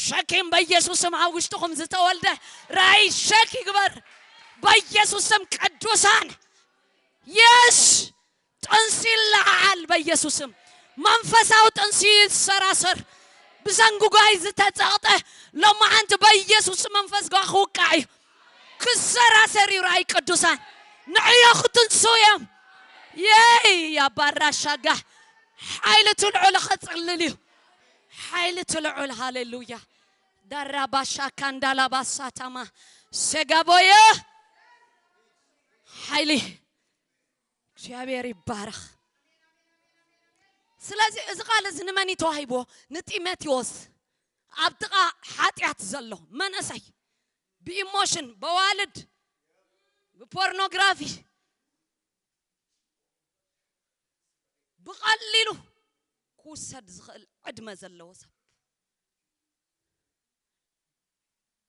ሸኪም በኢየሱስ ስም ኣብ ውሽጥኹም ዝተወልደ ራእይ ሸክ ይግበር በኢየሱስ ስም። ቅዱሳን የስ ጥንሲ ይለዓል በኢየሱስ ስም። መንፈሳዊ ጥንሲ ይሰራሰር። ብሰንጉ ጓይ ዝተጸቕጠ ሎማዓንቲ በኢየሱስ ስም መንፈስ ጓ ክውቃዕ እዩ። ክሰራሰር እዩ ራእይ ቅዱሳን። ንዕዮ ክትንሱ እዮም። የይ ያባራሻጋ ሓይሊ እቲ ልዑል ኸጽልል እዩ። ሓይሊ እቲ ልዑል ሃሌሉያ። ዳራባሻካ እንዳላባሳታማ ሰጋቦየ ሓይሊ እግዚኣብሔር ይባረኽ። ስለዚ እዚ ቃል እዚ ንመን እዩ ተዋሂብዎ? ንጢሞቴዎስ። ኣብ ጥቓ ሓጢኣት ዘሎ መንእሰይ ብኢሞሽን፣ በዋልድ፣ ብፖርኖግራፊ ብቐሊሉ ክውሰድ ዝኽእል ዕድመ ዘለዎ ሰብ።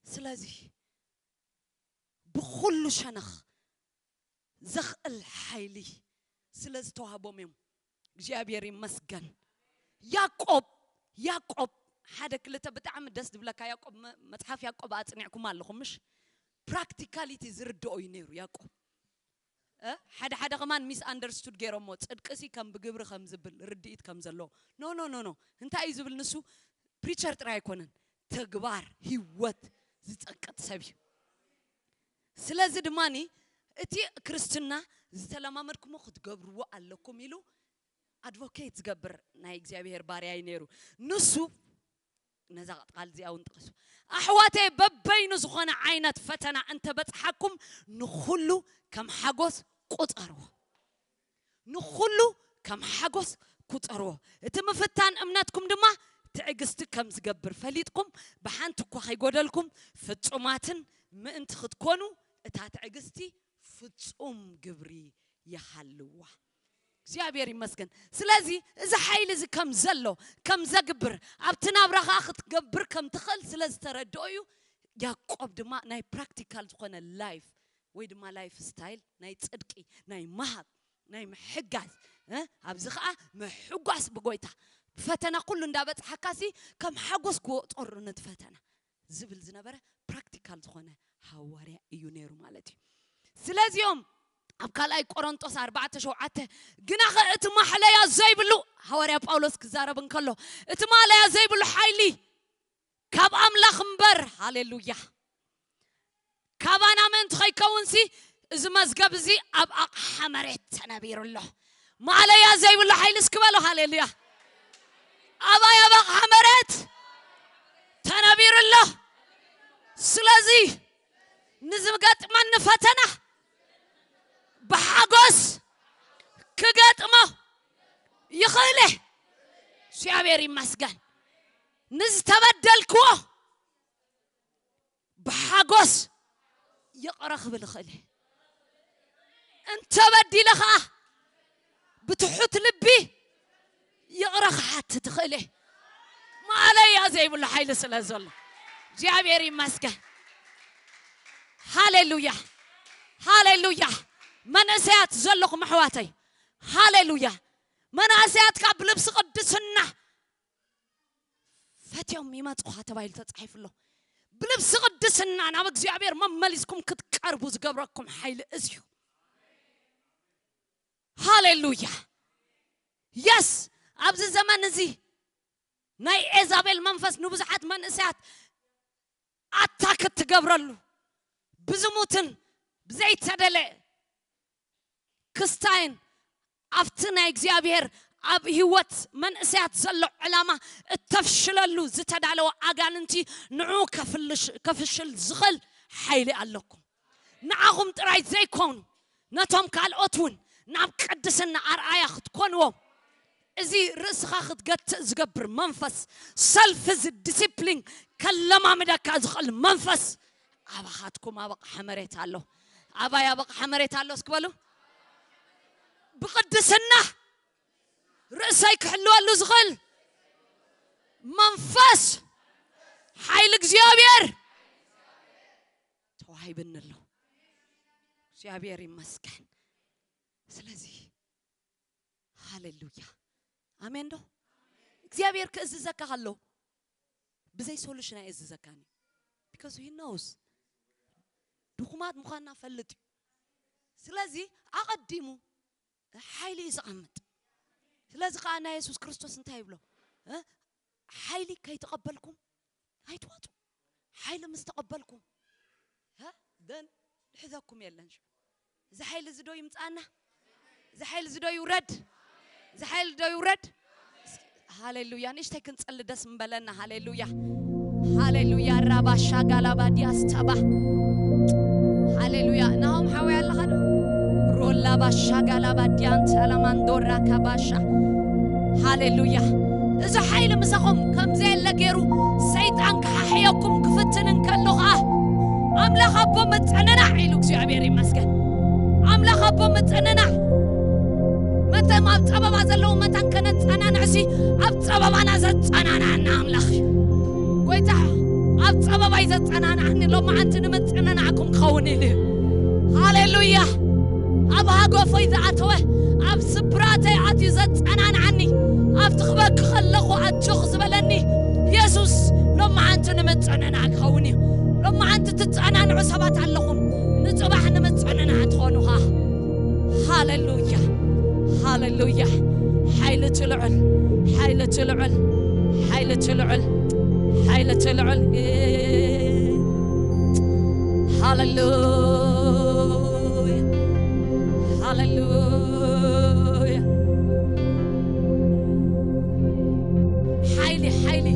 ስለዚ ብኹሉ ሸነኽ ዘኽእል ሓይሊ ስለ ዝተዋህቦም እዮም። እግዚኣብሔር ይመስገን። ያዕቆብ ያዕቆብ ሓደ ክልተ ብጣዕሚ ደስ ዝብለካ ያዕቆብ መ- መጽሓፍ ያዕቆብ ኣጽኒዕኩም ኣለኹም ምሽ? ፕራክቲካሊቲ ዝርድኦ እዩ ነይሩ ያዕቆብ። እ? ሓደ ሓደ ከማን ሚስ ኣንደርስቱድ ገይሮሞ ጽድቅሲ ከም ብግብሪ ከም ዝብል ርድኢት ከም ዘለዎ። ኖ ኖ ኖ ኖ እንታይ እዩ ዝብል ንሱ? ፕሪቸር ጥራይ ኣይኮነን፣ ተግባር ህይወት ዝጸቅጥ ሰብ እዩ። ስለዚ ድማ እቲ ክርስትና ዝተለማመድኩሞ ክትገብርዎ ኣለኩም ኢሉ ኣድቮኬት ዝገብር ናይ እግዚኣብሔር ባርያ እዩ ነይሩ። ንሱ ነዛ ቃል እዚኣ እውን ጥቕሱ። ኣሕዋተይ፣ በበይኑ ዝኾነ ዓይነት ፈተና እንተበጽሓኩም ንኹሉ ከም ሓጎስ ቁጸርዎ። ንኹሉ ከም ሓጎስ ቁጸርዎ። እቲ ምፍታን እምነትኩም ድማ ትዕግስቲ ከም ዝገብር ፈሊጥኩም፣ ብሓንቲ እኳ ከይጎደልኩም ፍጹማትን ምእንቲ ክትኮኑ እታ ትዕግስቲ ፍጹም ግብሪ ይሃልዋ። እግዚኣብሔር ይመስገን። ስለዚ እዚ ሓይሊ እዚ ከም ዘሎ ከም ዘግብር ኣብቲ ናብራ ከዓ ክትገብር ከም ትኽእል ስለ ዝተረድኦ እዩ። ያዕቆብ ድማ ናይ ፕራክቲካል ዝኾነ ላይፍ ወይ ድማ ላይፍ ስታይል ናይ ጽድቂ፣ ናይ ምሃብ፣ ናይ ምሕጋዝ እ ኣብዚ ከዓ ምሕጓስ ብጎይታ። ፈተና ኩሉ እንዳበፅሓካሲ ከም ሓጎስ ክወጦሩ ነቲ ፈተና ዝብል ዝነበረ ፕራክቲካል ዝኾነ ሃዋርያ እዩ ነይሩ ማለት እዩ። ስለዚኦም ኣብ ካልኣይ ቆሮንጦስ ኣርባዕተ ሸውዓተ ግናኸ እቲ ማሕለያ ዘይብሉ፣ ሃዋርያ ጳውሎስ ክዛረብ እንከሎ፣ እቲ ማሕለያ ዘይብሉ ሓይሊ ካብ ኣምላኽ እምበር፣ ሃሌሉያ፣ ካባና ምእንቲ ከይከውንሲ እዚ መዝገብ እዚ ኣብ ኣቕሓ መሬት ተነቢሩ ኣሎ። ማለያ ዘይብሉ ሓይሊ እስኪ በሉ ሃሌሉያ። ኣባይ ኣብ ኣቕሓ መሬት ተነቢሩ ኣሎ። ስለዚ ንዝገጥመኒ ፈተና ብሓጎስ ክገጥሞ ይኽእለ። እግዚኣብሔር ይመስገን። ንዝተበደልክዎ ብሓጎስ ይቕረ ክብል እኽእል እየ። እንተበዲለ ኸዓ ብትሑት ልቢ ይቕረ ክሓትት እኽእል እየ። ማለያ ዘይብሉ ሓይሊ ስለ ዘሎ እግዚኣብሔር ይመስገን። ሃሌሉያ፣ ሃሌሉያ። መንእሰያት ዘለኹም ኣሕዋተይ፣ ሃሌሉያ። መናእሰያት ካብ ልብሲ ቅድስና ፈትዮም ይመፁኻ ተባሂሉ ተፃሒፉ ኣሎ። ብልብሲ ቅድስና ናብ እግዚኣብሔር መመሊስኩም ክትቀርቡ ዝገብረኩም ሓይሊ እዚ እዩ። ሃሌሉያ። የስ፣ ኣብዚ ዘመን እዚ ናይ ኤዛቤል መንፈስ ንብዙሓት መንእሰያት ኣታክ እትገብረሉ ብዝሙትን ብዘይተደለ ክስታይን ኣብቲ ናይ እግዚኣብሔር ኣብ ህይወት መንእሰያት ዘሎ ዕላማ እተፍሽለሉ ዝተዳለወ ኣጋንንቲ ንዑ ከፍልሽ- ከፍሽል ዝኽእል ሓይሊ ኣለኩም። ንዓኹም ጥራይ ዘይኮኑ ነቶም ካልኦት እውን ናብ ቅድስና ኣርኣያ ክትኮንዎም እዚ ርእስኻ ክትገትእ ዝገብር መንፈስ ሰልፍ እዚ ዲሲፕሊን ከለማምደካ ዝኽእል መንፈስ ኣባኻትኩም ኣብ ኣቕሓ መሬት ኣሎ። ኣባይ ኣብ ኣቕሓ መሬት ኣሎ እስኪ በሉ። ብቕድስና ርእሰይ ክሕልወሉ ዝኽእል መንፈስ ሓይሊ እግዚኣብሔር ተዋሂብኒ ኣሎ። እግዚኣብሔር ይመስገን። ስለዚ ሃሌሉያ፣ ኣሜን ዶ? እግዚኣብሔር ክእዝዘካ ከሎ ብዘይ ሶሉሽን ኣይእዝዘካን እዩ። Because he knows ድኹማት ምዃንና ፈልጥ እዩ። ስለዚ ኣቐዲሙ ሓይሊ እዩ ዘቐምጥ። ስለዚ ከዓ ናይ የሱስ ክርስቶስ እንታይ ይብሎ? እ? ሓይሊ ከይተቐበልኩም ኣይትወፁ። ሓይሊ ምስ ተቐበልኩም እ? ደን ዝሕዘኩም የለን። ሽዑ እዚ ሓይሊ እዚ ዶ ይምፃና? እዚ ሓይሊ እዚ ዶ ይውረድ? እዚ ሓይሊ ዶ ይውረድ? እስኪ ሃሌሉያ፣ ንእሽተይ ክንጸሊ ደስ ምበለና። ሃሌሉያ፣ ሃሌሉያ። ራባሻ ጋላባ ዲያስተባ። ሃሌሉያ። ናሆም ሓወይ ኣለኻ ዶ? ሮላ ባሻ ጋላባ ዲያንተ ኣላማንዶራ ካባሻ። ሃሌሉያ። እዚ ሓይሊ ምሳኹም ከም ዘየለ ገይሩ ሰይጣን ክሓሕየኩም ክፍትን እንከሎ ኸዓ ኣምላኽ ኣቦ ምጽንናዕ ኢሉ እግዚኣብሔር ይመስገን። ኣምላኽ ኣቦ ምጽንናዕ መተም ኣብ ጸበባ ዘለዉ መታን ከነጸናንዕሲ ኣብ ጸበባና ዘጸናንዐና ኣምላኽ እዩ። ጎይታ ኣብ ጸበባይ ዘጸናንዓኒ ሎማዓንቲ ንምጽንናዕኩም ክኸውን ኢሉ እዩ። ሃሌሉያ። ኣብ ሃጎፈይ ዝኣተወ ኣብ ስብራተይ ኣትዩ ዘጸናንዓኒ ኣብቲ ክበኪ ከለኹ ኣጆኽ ዝበለኒ የሱስ ሎማዓንቲ ንምጽንናዕ ክኸውን እዩ። ሎማዓንቲ ትጸናንዑ ሰባት ኣለኹም ንጽባሕ ንምጽንናዕ ትኾኑኻ። ሃሌሉያ ሃሌሉያ። ሓይሊ ትልዑል ሓይሊ ትልዑል ሓይሊ ትልዑል ሓይሊ ትልዑል። ሃሌሉያ። ሃሌሉያ። ሓይሊ፣ ሓይሊ።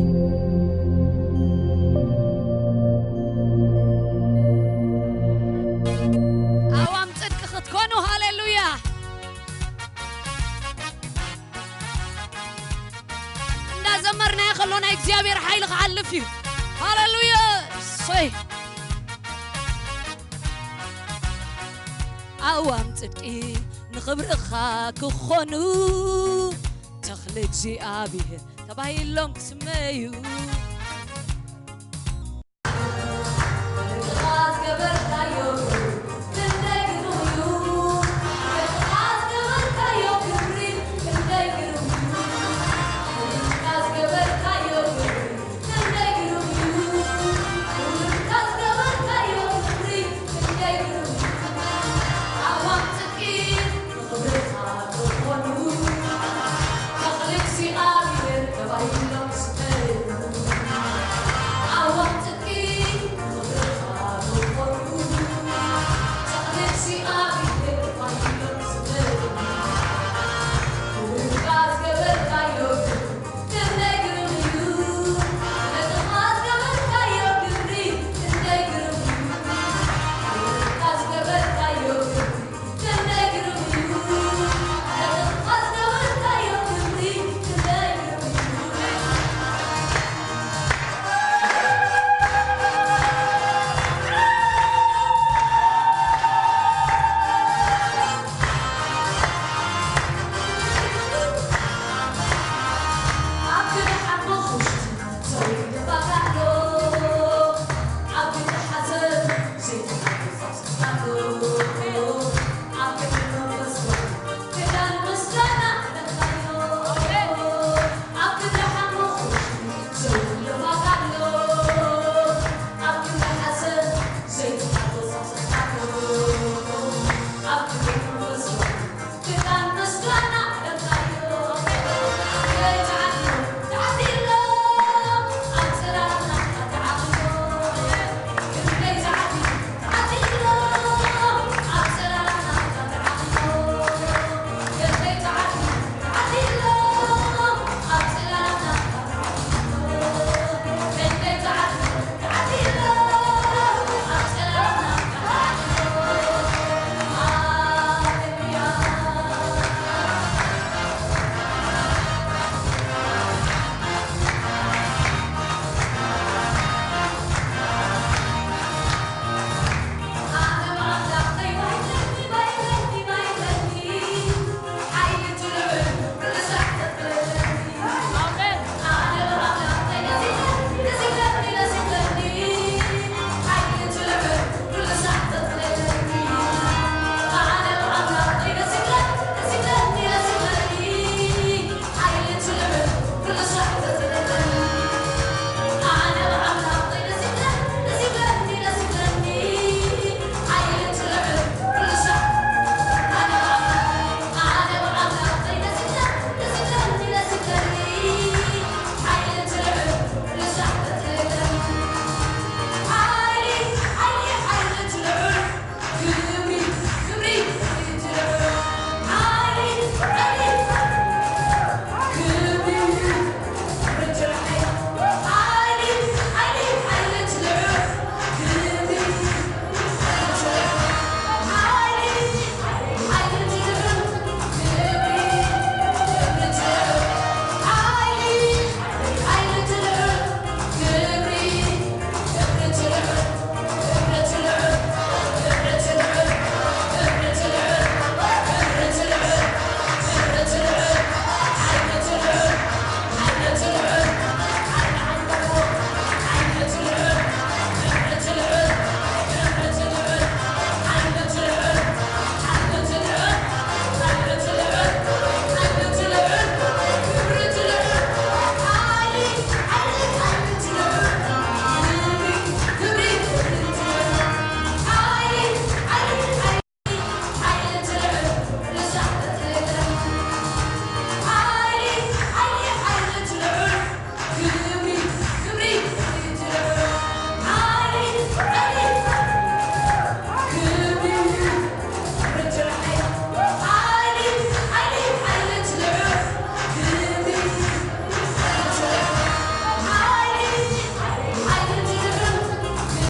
ኣዋም ጽድቂ ክትኮኑ። ሃሌሉያ። እንዳዘመርናዮ ከሎ ናይ እግዚኣብሔር ሓይሊ ክሓልፍ እዩ። ሃሌሉያ። እሰይ። ኣዋም ጽድቂ ንኽብርኻ ክኾኑ፣ ተኽሊ እግዚኣብሔር ተባሂሎም ክስመዩ።